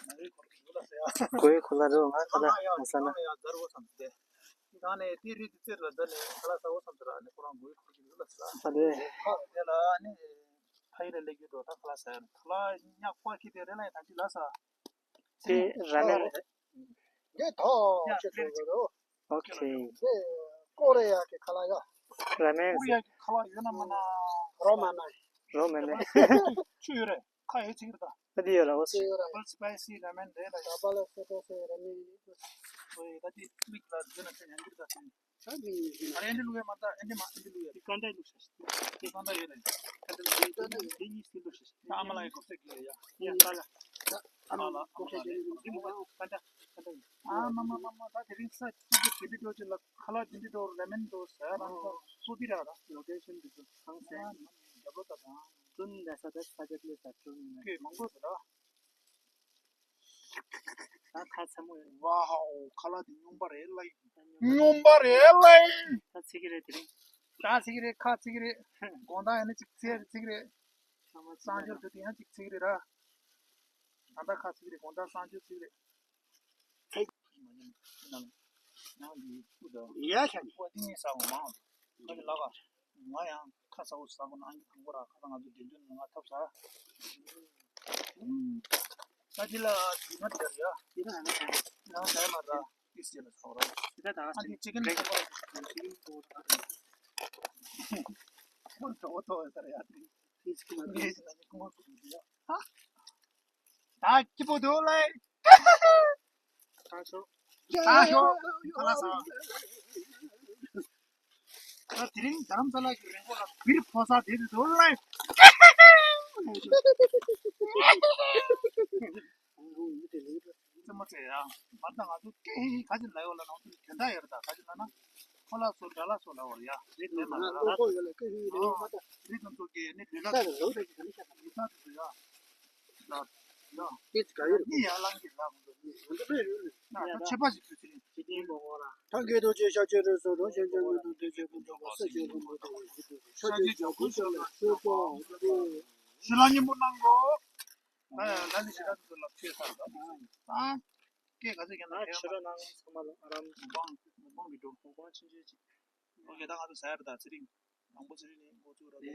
ང་རེ་ཁོར་གི་འདུག་ལ་ཟ་ཡ། གོས་ཁོ་ལ་རོ་ང་ཁ་ལག་མ་ཟ་ན། ཡ་ཟར་བོ་སམ་སྟེ། ད་ནས་དེ་རི་དེ་རྩེར་ལ་ད་ནས་ཁ་ལག་ཟ་བོ་སམ་སྟེ་ར་ནས་ཁོ་རང་གོས་ཁོར་གི་འདུག་ལ་ཟ། ཨ་རེ། ཁ་དེ་ལ་ནི་ཕ་ཡི་ལ་ལེགས་ཡོད་འགྲོ་ད་ཁ་ལག་ཟ་ཡ་ར་ཁ་ལག་ཉག་པ་ཁི་དེ་རེ་ལ་ཡ་ད་ཅི་ལ་ཟ། དེ་ར་མེན་རེད། འདི་ཐོག་ཆེ་ཆེ་རེད། ཨོ་ཁེ། འདི་ཀོ་རེ་ཡ་གི་ཁ་ལག་ཡ། ར་མེན་ཀོ་རེ་ཡ་གི་ཁ་ལག་ཡོད་ན་མ་ན། རོ་མ་ན། རོ་མ་ན། ཆུ་ཡོད་རེད། ཁ་ཡོད་ཅིག་རེད་ད། ད་འདི་ཡོད་ར་འོ་སི། ཆུ་ཡོད་ར། ཌབ་ལ་སི་པའི་སི་ར་མེན་རེད་ལ་ཡ། ཌབ་ལ་སི་པའི་སི་ར་མེན་ཡིན། ཨོ་ཡ་ད་འདི་མིག་ལ་འདི་ན་ཆ་ཡང་འདི་ད་ཆ། ཨ་རེ་འདི་ལུག་ཡ་མ་ད་ཨ་འདི་མ་ཨ་འདི་ལུག་ཡ། འདི་ཀ་འདྲ་ལུག་ཤ་ཤ། འདི་ཀ་འདྲ་ཡོད་རེད། ཀ་འདྲ་ལུག་ཡ་འདི་གཉིས་སི་ལུག་ཤ་ཤ། ཨ་མ་ལ་ཡ་གོ་ས་གི་ཡ་ཡ་ཡ་ད་ལ། ཨ་ལ་ཨ་ལ་ལ་འདི་མོ་ཀ་འདྲ་ཀ་འདྲ། ཨ་མ་མ་མ་མ་ད་དེ་རིང་ས་ཅི་འདི་དེ་འདི་འགྲོ་ཅི་ལ་ཁ་ལག་འདི་འདི་འགྲོ་ར་མེན་འགྲོ་ཟ་ཡ་རང་ཚོ་སུ་འདི་ར་ར། ལོ་ཀེ་ཤན་འདི་ཚོ་ཚང་སེ། ཨ་མ་མ་མ་འདྲ་པོ་ད་དང་། ཙུན་ལ་ས་ད་ས་ཇ་ལེ་ས་ཙུན་ནི་ཀེ་མང་པོ་ད་ར། ད་ཁ་ཚ་མོ་ཡོད། ཝའོ་ཁ་ལག་འདི་སྨྱོན་པ་རེད་ལ་ཡིན། སྨྱོན་པ་རེད་ལ་ཡིན། ད་ཚིག་གི་རེད་དེ་རིང་། ད་ཚིག་གི་རེད་ཁ་ཚིག་གི་རེད། དགོང་དག་ཡིན་ན་ཅིག་ཚེ་ཚིག་གི་རེད། ཚང་མ་ཚིག་གསང་སྦྱོར་དུ་དེ་ཡང་ཅིག་ཚིག་གི་རེད་ར། ད་ལྟ་ཁ་ཚིག་གི་རེད་དགོང་དག་གསང་སྦྱོར་ཚིག་གི་རེད། ཚེ། ཡ་ཤ་ནི། ཁོ་དེ་ཉིད་ས་འོ་མང་། ཁོ་དེ་ལ་ག་ང་ཡང་ཁ་ ཁ་ས་འོ་ས་གོ་ན་ཨང་ཀི་དང་པོ་ར་ཁ་ས་ང་ཚོ་འགྲེམས་སྟོན་ང་ཐབས་ས། ད་ཅི་ལ་ཡིན་ན་དེར་ཡ། ཡིན་ན་ཡང་ས་ཡ་མ་ར་ཏིས་ཅི་ལ་ས་ར། ཡིན་ན་ད་ཨ་ཅི་ཅི་གིན་ད་ཁོ་ཏོ་ཏོ་ཡ་ཏིས་ཅི་གིན་ད་ནི་ཁོ་ཏོ་ཡ། ད་སྐྱིད་པོ་འདུག་ལེ། ཁ་ཤོ། ཁ་ཤོ། ཁ་ལ་ས། ད་དེ་རིང་རྡ་རམ་ས་ལ་གི་རི་མགོ་ལ་བིར་ཕོ་ས་དེ་དུ་འདུག་ལེ། ཙེ་མོ་ཙེ་ཡ། མ་ད་ང་ཚོ་སྐད་ཧི་ཧི་ག་ཅི་ལ་ཡོད་ལ་ནང་དུ་དེ་འདྲ་ཡོད་ད་ག་ཅི་ལ་ན། ཁོ་ལ་སོ་འདྲ་ལ་སོ་ལ་བར་ཡ། རི་དེ་ན་ལ་ལ་ལ་སོ་ཡོད་ལ་སྐད་ཧི་ཧི་རེད་མ་ད། རི་ཙམ་ཚོ་གི་ནི་ལུས་ལ་ལུས་ལ་དུ་ཡ། ལ་ཡ། ཏིས་ག་ཡོད། ནི་ཡ་ལང་གི་ལ་མི་འདུག་ནི་ཡ་འདི་ལོས་ཡོད་ལ། ན་ད་ཆད་པ་ཞིག་ཏུ་ཚེ་རིང་། ཞི་བདེའི་མགོ་སྐོར་ལ། ཐང་གའི་རྡོ་རྗེ་ཤཱཀྱའི་རི་སོགས་རོ་ཞན་ཅན་མི་དང་དེ་བྱེད་ཀུན་ཚོགས་པ་སེ་བྱེད་ཀུན་ཚོགས་པ་ཞི་བདེ་ཤཱཀྱའི་ཇོ་ཁུ་ཤོད་ལ་སོགས་པ། ཞི་ལ་སྙིང་པོ་གནང་གོ། ད་ཡང་ད་ནི་ཞི་ལ་དུ་ལ་ཆོས་ས་ད། ད་སྐད་ག་ཚོད་ཀྱང་ན་ཆོས་ར་ནང་ཚང་མ་ལ་ཨ་རམ་མུ་བང་མུ་བང་གི་འགྲོ་མུ་བང་ཆུང་ཆུང་ཅིག་ཨོ་ཁེ་ད་ང་ཚོ་ཟ་ཡར་ད་ཚེ་རིང་། དང་པོ་ཚེ་རིང་ནི་འགོ་བཙུགས་ར་དེ་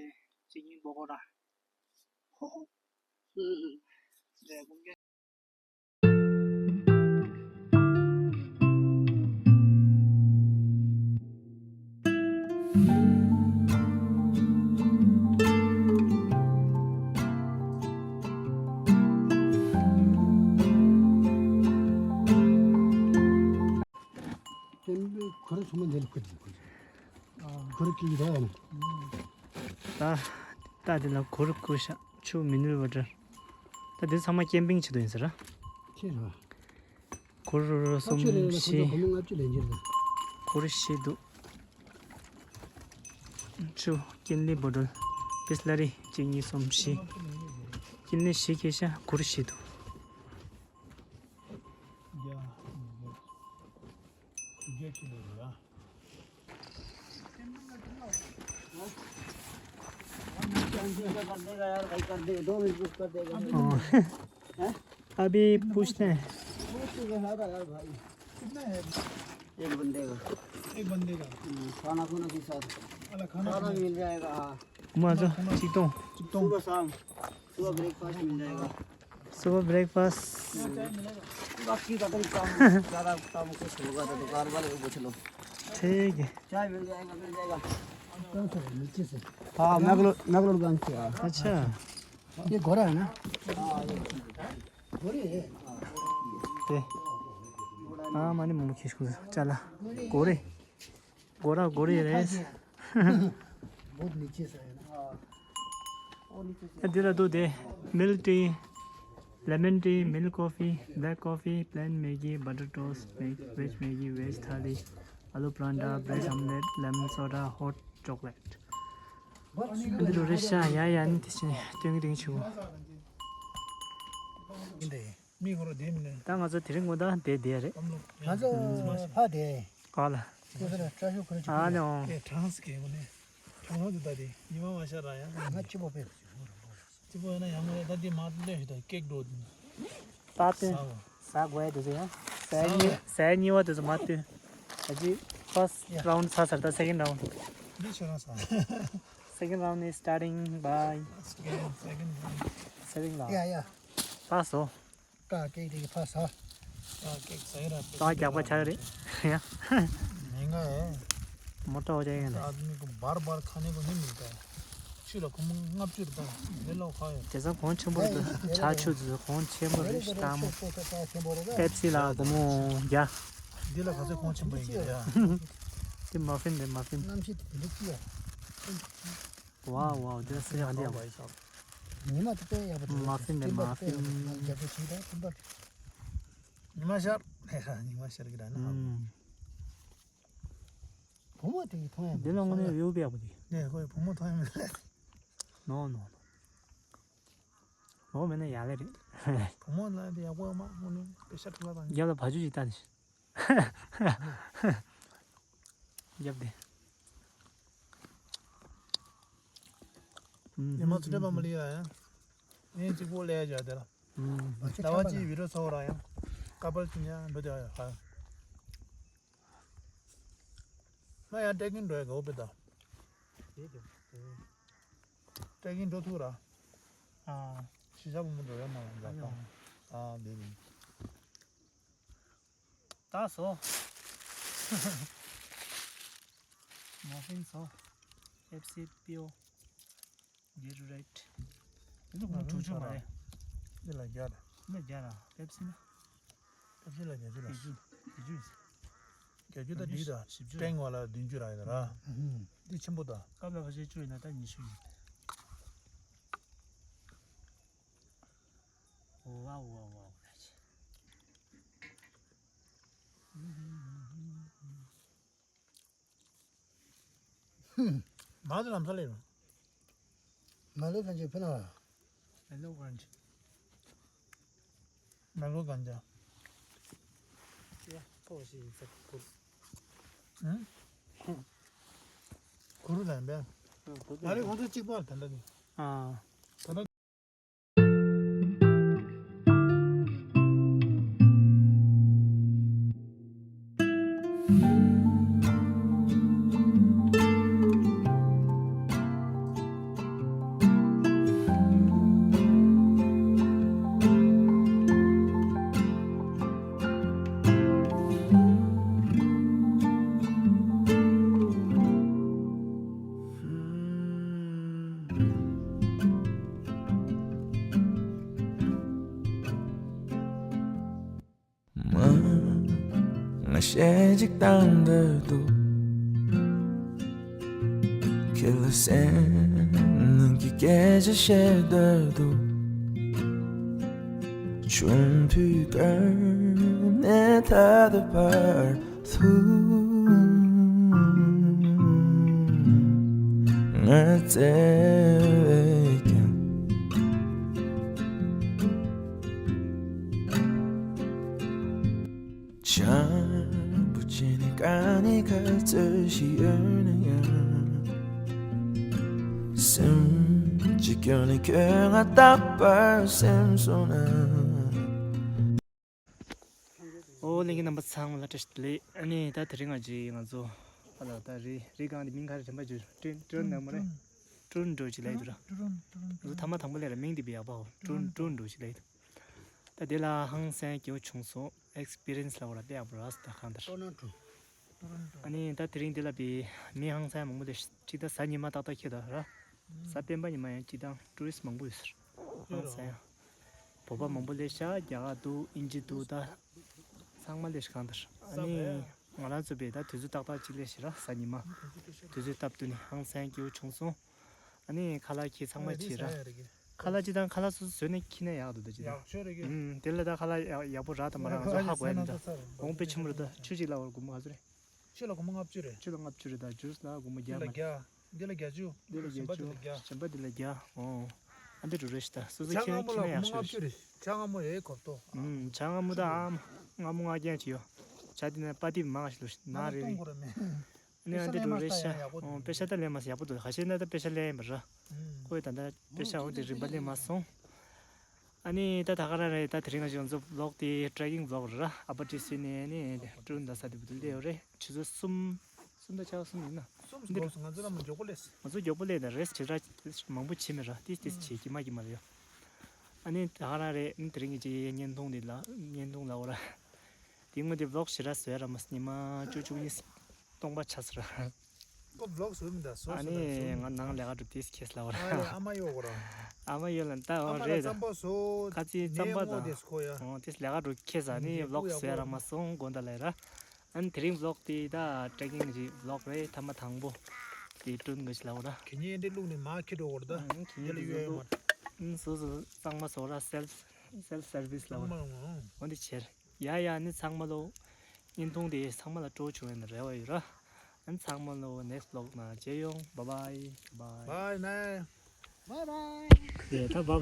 ཚེ་རིང་མགོ་སྐོར་ར། ཧོ་ཧོ། ལས་དགུང་རྒྱལ། ཁྱེད་ཁོ་ར་ཚང་མ་འདི་ལ་བཀོད་དེ་བཀོད། ཁོ་ར་ཀི་ར་ཡང་། ད་ད་འདི་ལ་གུར་བཀོད་ཤག་ཆུ་མི་ནུལ་བ་འདྲ། ད་འདི་ཚང་མ་ཀེམ་པིང་བྱེད་དུ་ཡིན་ཟེར་ར། ཁྱེད་ར། གུར་ཁ་གསུམ་ཆུ་རེ་ལ་ཁོ་ཚོ་བཞི། སྒོར་མོ་ལྔ་བཅུ་ལེན་གྱི་རེད། གུར་བཞི་འདུག་ཆུ་ཀིན་ལི་བོ་ཊལ་བིས་ལ་རི་གཅིག་གཉིས་གསུམ་བཞི། ཀིན་ལི་བཞི་ཁེ་ཤ་གུར་བཞི་འདུག अभी पूछते हैं। एक बंदे का। एक बंदे का। हम्म, खाना खुना के साथ। खाना भी मिल जाएगा, हाँ। मजा, चिकटों। चिकटों। सुबह शाम। सुबह ब्रेकफास्ट मिल जाएगा। सुबह ब्रेकफास्ट। बाकी का तो काम, ज़्यादा काम कुछ होगा तो दुकान वाले को पूछ लो। ठीक है। चाय मिल जाएगा, मिल जाएगा। कौन सा है? नीचे से। हाँ, मैंगलोर, मैंगलोर गंज से आया। अच्छा। ये घोड़ा है ना? घोड़ी है। हाँ, माने मुख्य स्कूल चला। घोड़े। घोड़ा घोड़ी है। बहुत नीचे से है ना। འདི་ལ་འདུག་སྟེ། milk tea, lemon tea, milk coffee, black coffee, plain Maggi, butter toast, veg Maggi, veg thali, aloo parantha, bread omelette, lemon soda, hot chocolate. འདི་རུ་རེ་ཤ་ཡ་ཡ་ནི་དེ་ཕྱིན་སྟོན་གི་དེང་ཆུ། མི་ཁོ་ར་དེ་མིན་ནས། ད་ང་ཚོ་དེ་རིང་དགོང་དག་དེ་བསྡད་རེད། ང་ཚོ་ཕ་དེ། ག་ལ། ཁྱོད་ཚོ་ལ་བཀྲ་ཤིས་ཁོ་ར་ཅིག་ཨ་ནི་འོང་། ཨེ་གྲངས་སུ་གས་གོ་ནས། གྲངས་ལོ་དེ་ད་དེ་ཉི་མ་མ་ཤར་ར་ཡང་། ང་གཅིག་པོ་ཕེབས། གཅིག་པོ་ཡིན་ན་ཡང་མ་རེད། ད་དེ་མ་སྟོན་ཞིག་ད་ཀེག་འགྲོ་དེ་ནི། ད་སྟོན། ཟ་དགོས་ཡ་དེ་ཚོ་ཡང་། ཟ་གཉིས་ཟ་གཉིས་པ་དེ་ཚོ་མ་སྟོན། ད་ཅི་first round ཚར་ཚར་ད་second round། འདི་ཁྱོད་རང་ཟ། Second round is starting by second round. Second round. ཡ་ཡ། ད་སོ། ཀ་ཀེག་དེ་གི་ཕ་ས། ཀ་ཀེག་ས་ཡ་ར། ད་རྒྱག་པ་ཆགས་རེད། ཡ། महंगा है। मोटा हो जाएगा ना। आदमी को बार बार खाने को नहीं मिलता है। ཆུ་ལ་སྒོར་མོ་ལྔ་བཅུ་རེད་ད། ལས་སླ་པོ་ཁ་ཡོད། དེ་ཚོ་གོང་ཆེན་པོ་རེད་ད། ཇ་ཆུ་དེ་ཚོ་གོང་ཆེན་པོ་རེད། ཤི་ཏམ། པེབ་སི་ལ་སྒོར་མོ་བརྒྱ། འདི་ལ་ག་ཚོད་གོང་ཆེན་པོ་ཡིན་གྱི་རེད་ཡ། དེ་མ་ཕིན་རེད་མ་ཕིན། གནམ་གཤིས་དེ་འདྲ་སྐྱིད་ཡ། ཝའོ་ཝའོ། དེ་ལ་སེ་ཡང་འདི་ཡང་། ཉི་མ་དེ་དཔེ་ཡག་པོ་འདུག་མ་ཕིན་ནས་མ་ཕིན། ཉི་མ་ཤར། ཉི་མ་ཤར་གི་ར་ན། ཨུམ། བུ་མོ་དེ་གི་མཐོང་ཡ་འདི་ལ་དངོས་གནས་ཡོད་པའི་ཡག་པོ་འདུག་ནས་ཁོའི་བུ་མོ་མཐོང་ཡ་མེད། ནོ་ནོ་ནོ། ནོ་མེད་ན་ཡག་ལེ་རེད། བུ་མོ་ལ་དེ་ཡག་པོ་མ་དངོས་གནས་དཔེ་ཤ་ཁྲ་ལ་དང་། རྒྱབ་ལ་བ་ཇུ་ཞིག་བཏང་ནས། རྒྱབ་དེ། ཉི་མ་ཚུ་དྲན་པ་མ་ལི་ཡ་ཡ། ངས་གཅིག་པོ་ལས་བྱ་དེ་ལ། ཟླ་བ་གཅིག་བི་ཌིའོ་ཚོགས་ར་ཡང་། ཀ་པལ་གཅིག་ཉ་འགྲོ་དེ་ཡ་ཡ་ཧ། ང་ཡང་ཏྲེ་ཀིང་འགྲོ་ཡ་དགའ་བོ་དཔེ་ད། ཊེག་ཀིང་འགྲོ་ཐུབ་ར། ཨ། ཤི་ཤ་བུ་མོ་འགྲོ་ཡ་མ་ལ་ཨ་ཡོང་། ཨ་དེ་རིང་། ད་སོ། མོ་ཧྥིན་སོ། ཨེབ་སི་པི་ཨོ། Gatorade། འདི་ཚོ་ཁོང་ཆུང་ཆུང་མ་རེད། འདི་ལ་རྒྱ་ར། འདི་ལ་རྒྱ་ར། པེབ་སི་ན། པེབ་སི་ལ་བརྒྱད་ཅུ་ལ། བརྒྱད་ཅུ། བརྒྱད་ཅུ་ཡིན། བརྒྱད་ཅུ་དང་བཞི་བཅུ་ཡིན། ད་བཞི་བཅུ། ཊེང་བ་ལ་བདུན་ཅུ་རག་ཡོད་ར། ཨུ་ཧུམ། འདི་ཆེན་པོ་ད། སྐབས་ལ་ཕ་ཤེ་བཅུ་ཡིན་ན་ད་ཉི་ཤུ་ཡིན། ཝའོ་ཝའོ་ཝའོ་ཝའོ། མ་དེ་ལམ་སང་ལས་རུང་། མ་ལོ་གང་ཅི་ཕུ་ན། མ་ལོ་གང་ཅི། མ་ལོ་གང་ཅི། ཡ་ཕོ་ཞིག་ཡིན་ས་གུ། ཨང་། གུ་རུ་ལ་ཡིན་པས། ཨང་། གུ་རུ་ལ་ཡིན། ང་རེ་ཁོང་ཚོ་གཅིག་པ་ད་ལྟ་གི། ཨ། ད་ལྟ། མ། ང་གཞས་གཅིག་བཏང་འདོད་འདུག་ཁྱེད་ལ་སེམས་ནང་གི་སྐད་ཆ་བཤད་འདོད་འདུག་ཆུང་དུས་ཀ་ནས་ད་ལྟ་བར་དུ་ང་བཙལ་བས་ཀྱང་། བྱམས་པོ་བྱས་ནས་ག་ནས་ག་ཚོད་ཞིག་ཡོད་ན་ཡང་། སེམས་ཀྱི་སྐྱོན་ནི་ཁྱོད་ང་རྟག་པར་སེམས་སོང་ན། ཨོ་ལྷན་རྒྱས་རྣམ་པ་ཚང་མ་ལ་བཀྲ་ཤིས་བདེ་ལེགས། ཨ་ནི་ད་དེ་རིང་ང་ཅི་ང་ཚོ་ཨ་ལ་ད་རི་རི་སྒང་དེ་མིང་ག་རེ་དྲན་པ་བརྗེད། ཀྲུན་ཀྲུན་ནང་མ་རེད། ཀྲུན་འགྲོ་ཅི་ལ་ཡོད་ར། ཀྲུན་ཀྲུན། ང་ཚོ་ཐ་མ་དང་པོ་ལས་ར་མིང་དེ་བི་ཡག་པ་ཧོ། ཀྲུན་ཀྲུན་འགྲོ་ཅི་ལ་ཡོད། ད་དེ་ལ་ཧང་སང་སྐྱིད་པོ་བྱུང་སོང་། ཨེགས་པི་རི་ཡན་སི་ལ་འོ་ར་དཔེ་ཡག་པོ་ར་ས་ད་གང་ལྟར། ཀྲུན་ཀྲུན། ཨ་ནི་ད་དེ་རིང་འདི་ལ་བི་མི་ཧང་སང་མང་པོ་ལས་ཅི་ད་གཟའ་ཉི་མ་ཏག་ཏག་ཁྱེད་ད་ར། གཟའ་སྤེན་པ་ཉི་མ་ཡང་ཅི་ད་ཊུ་རི་སི་མང་པོ་ཡོད་ཟེར། ཧང་སང་ཡང་། བོད་པ་མང་པོ་སླེབས་ཤག་རྒྱ་གར་འདུག་དབྱིན་ཇི་འདུག་ད་ཚང་མ་སླེབས་ཤག་གང་ལྟར། ཨ་ནི་ང་རང་ཚོ་བས་ད་དུས་ཚོད་ཏག་ཏག་ཅིག་སླེབས་ཤག་ར། གཟའ་ཉི་མ། དུས་ཚོད་སྟབས་བསྟུན་ནས་ཧང་སང་སྐྱིད་པོ་བྱུང་སོང་། ཨ་ནི་ཁ་ལག་ཁྱེད་ཚང་མ་བྱེད་ར། ཁ་ལག་ཅི་དང་ཁ་ལག་སོ་སོ་བཟོས་ནས་ཁྱེར་ན་ཡག་འདུག་ད་ཅི་དང་། ཡག་ཤོས་རེད་གི། ཨུམ། དེ་ལ་ད་ཁ་ལག་ཡག་ཡག་པོ་རག་དང་མ་རག་ང་ཚོ་ཧ་གོ་ཡ་མི་འདུག་གོང་དཔེ་ཆེན་པོ་རེད་ད། ཁྱོད་ཅིག་ལ་བར་སྒོར་མོ་ག་ཚོད་རེད། ཁྱོད་ལ་སྒོར་མོ་ལྔ་བཅུ་རེད། ཁྱོད་ལ་ལྔ་བཅུ་རེད་ད། ཇུས་ལ་སྒོར་མོ་བརྒྱ་མ་རེད། འདི་ལ་བརྒྱ། འདི་ལ་བརྒྱད་ཅུ། འདི་ལ་བརྒྱད་ཅུ། གཞན་པ་འདི་ལ་བརྒྱ། གཞན་པ་འདི་ལ་བརྒྱ། ཨོ། ཨ་འདི་འགྲོ་རེད་ཤི་ད། སོ་སོ་ཇ་ཁྱེད་ནས་མངར་མོ་ཁྱེར་ན་ཡག་ལྔ་ཤོས་བཅུ་རེད། རེད། ཇ་མངར་མོ་ཡའི་གོབ་ཏོ། ཨུམ། ཇ་མངར་མོ་ད་ཨམ། མངར་མོ་མངར་རྐྱང་ཅིག་ཡོད། ཇ་འདི་ནས་པ་ཏི་མང་ཞིག་ལོ་ན་རེ་རེ། གཏོང་དགོས་ར་མེད། ཨ་ནི་ཨ་འདི་འགྲོ་རེད་ཤ། ཨོ་པེ་ཤ་ད་ལེན་མ་སི་ཡག་པོ་འདུག་ཁ་ཤས་ན་ད་པེ་ཤ་ལེན་ཡིན་པ་ར། ཁོས་ད་ལྟ་པེ་ཤ་འོ་དེ་རིན་པ་ལེན་མ་སོང་། ཨ་ནི་ད་ད་ག་རང་རེད། ད་དེ་རིང་ང་ཅི་ང་ཚོ་ཝི་ལོག་དེ་ཊྲེག་ཀིང་ཝི་ལོག་རེད་ར། ཨ་པར་ཊི་སི་ནས་ཨ་ནི་ཀྲུན་ད་ས་དེ་བུ་དུ་ལེ་ཡོད་རེད། ཆུ་ཚོད་གསུམ། གསུམ་དང་ཕྱེད་ཀ་གསུམ་ཡིན་ན། གསུམ་འདི་འགོར་སོང་། ང་ཚོ་ལ་མ་མགྱོགས་པོ་སླེབས། ང་ཚོ་མགྱོགས་པོ་སླེབས་ད་རེས་ཇི་ལྟར་མང་པོ་བྱེད་མེད་ར། ཏིས་ཏིས་བྱེད་ཀྱི་མ་ཀྱི་མ་རེད་ཡོ། ཨ་ནི་ད་ག་རང་རེད། ཨ་ནི་དེ་རིང་གི་ཅི་བརྙན་ཐུང་འདི་ལ་བརྙན་ཐུང་ལ་འོ་ར། དེ་སྔོན་དེ་ཝི་ལོག་ཞེ་དྲག་བཟོས་ར་མ་སི་ཉི་མ་བཅུ་བཅུ་གཉིས་སྟོང་པ་ཆགས་སོང་ར། ཁོ་ཝི་ལོག་བཟོས་མི་འདུག་བཟོ་ཨ་ནི་ང་ནང་ལས་ཀ་སྒྲུབ་དེས་ཁེས་ལ་བར། ཨ་ཡ་ཨ་མ་ཡོད་གོ་ར། ཨ་མ་ཡོད་ལ་ད་ཨ་འོ་མ་ལ་རེད་ད། རྩམ་པ་བཟོ། ཁ་ཚིག་རྩམ་པ་ངའི་དང་། དེས་ཁོ་ཡ། ཨོ་དེས་ལས་ཀ་སྒྲུབ་ཁེས་ཨ་ནི་ངའི་ཝི་ལོག་བཟོས་ར་མ་སོང་དགོན་ད་ལས་ར། ཨ་ནི་དེ་རིང་ཝི་ལོག་དེ་ད་ཊྲེག་ཀིང་གི་ཝི་ལོག་རེད། ཐ་མ་དང་པོ་དེ་ཀྲུན་གི་ལ་བར། ཁྱེད་ཉིད་འདི་བླུགས་ནས་མ་ཁྱེར་འགྲོ་གོ་ར་ད། ཨ་ཁྱེད་ཉིད་འདི་ལ་ཡོད་ཡོད་མ་རེད། ཨ་སོ་སོ་གཙང་མ་བཟོ་ར། སེལ་སེལ་སར་བིས་ལ་བར། ཨོ་འདི་ཆེར། ཡ་ཡ་ནི་ཚང་མ་ལོ། བརྙན་ཐུང་དེ་ཚང་མ་ལ་སྤྲོ་བྱུང་ཡོད་ན་རེ་བ་ཡོད་ར། ཨ་ནི་ཚང་མ་ལོ་ནེགསི་ཝི་ལོག་ནང་མཇལ་ཡོང་། བཱའི་བཱའི། བཱའི་ནའི། བཱའི་བཱའི། ཡེ་ད་བཱའི་བཱའི།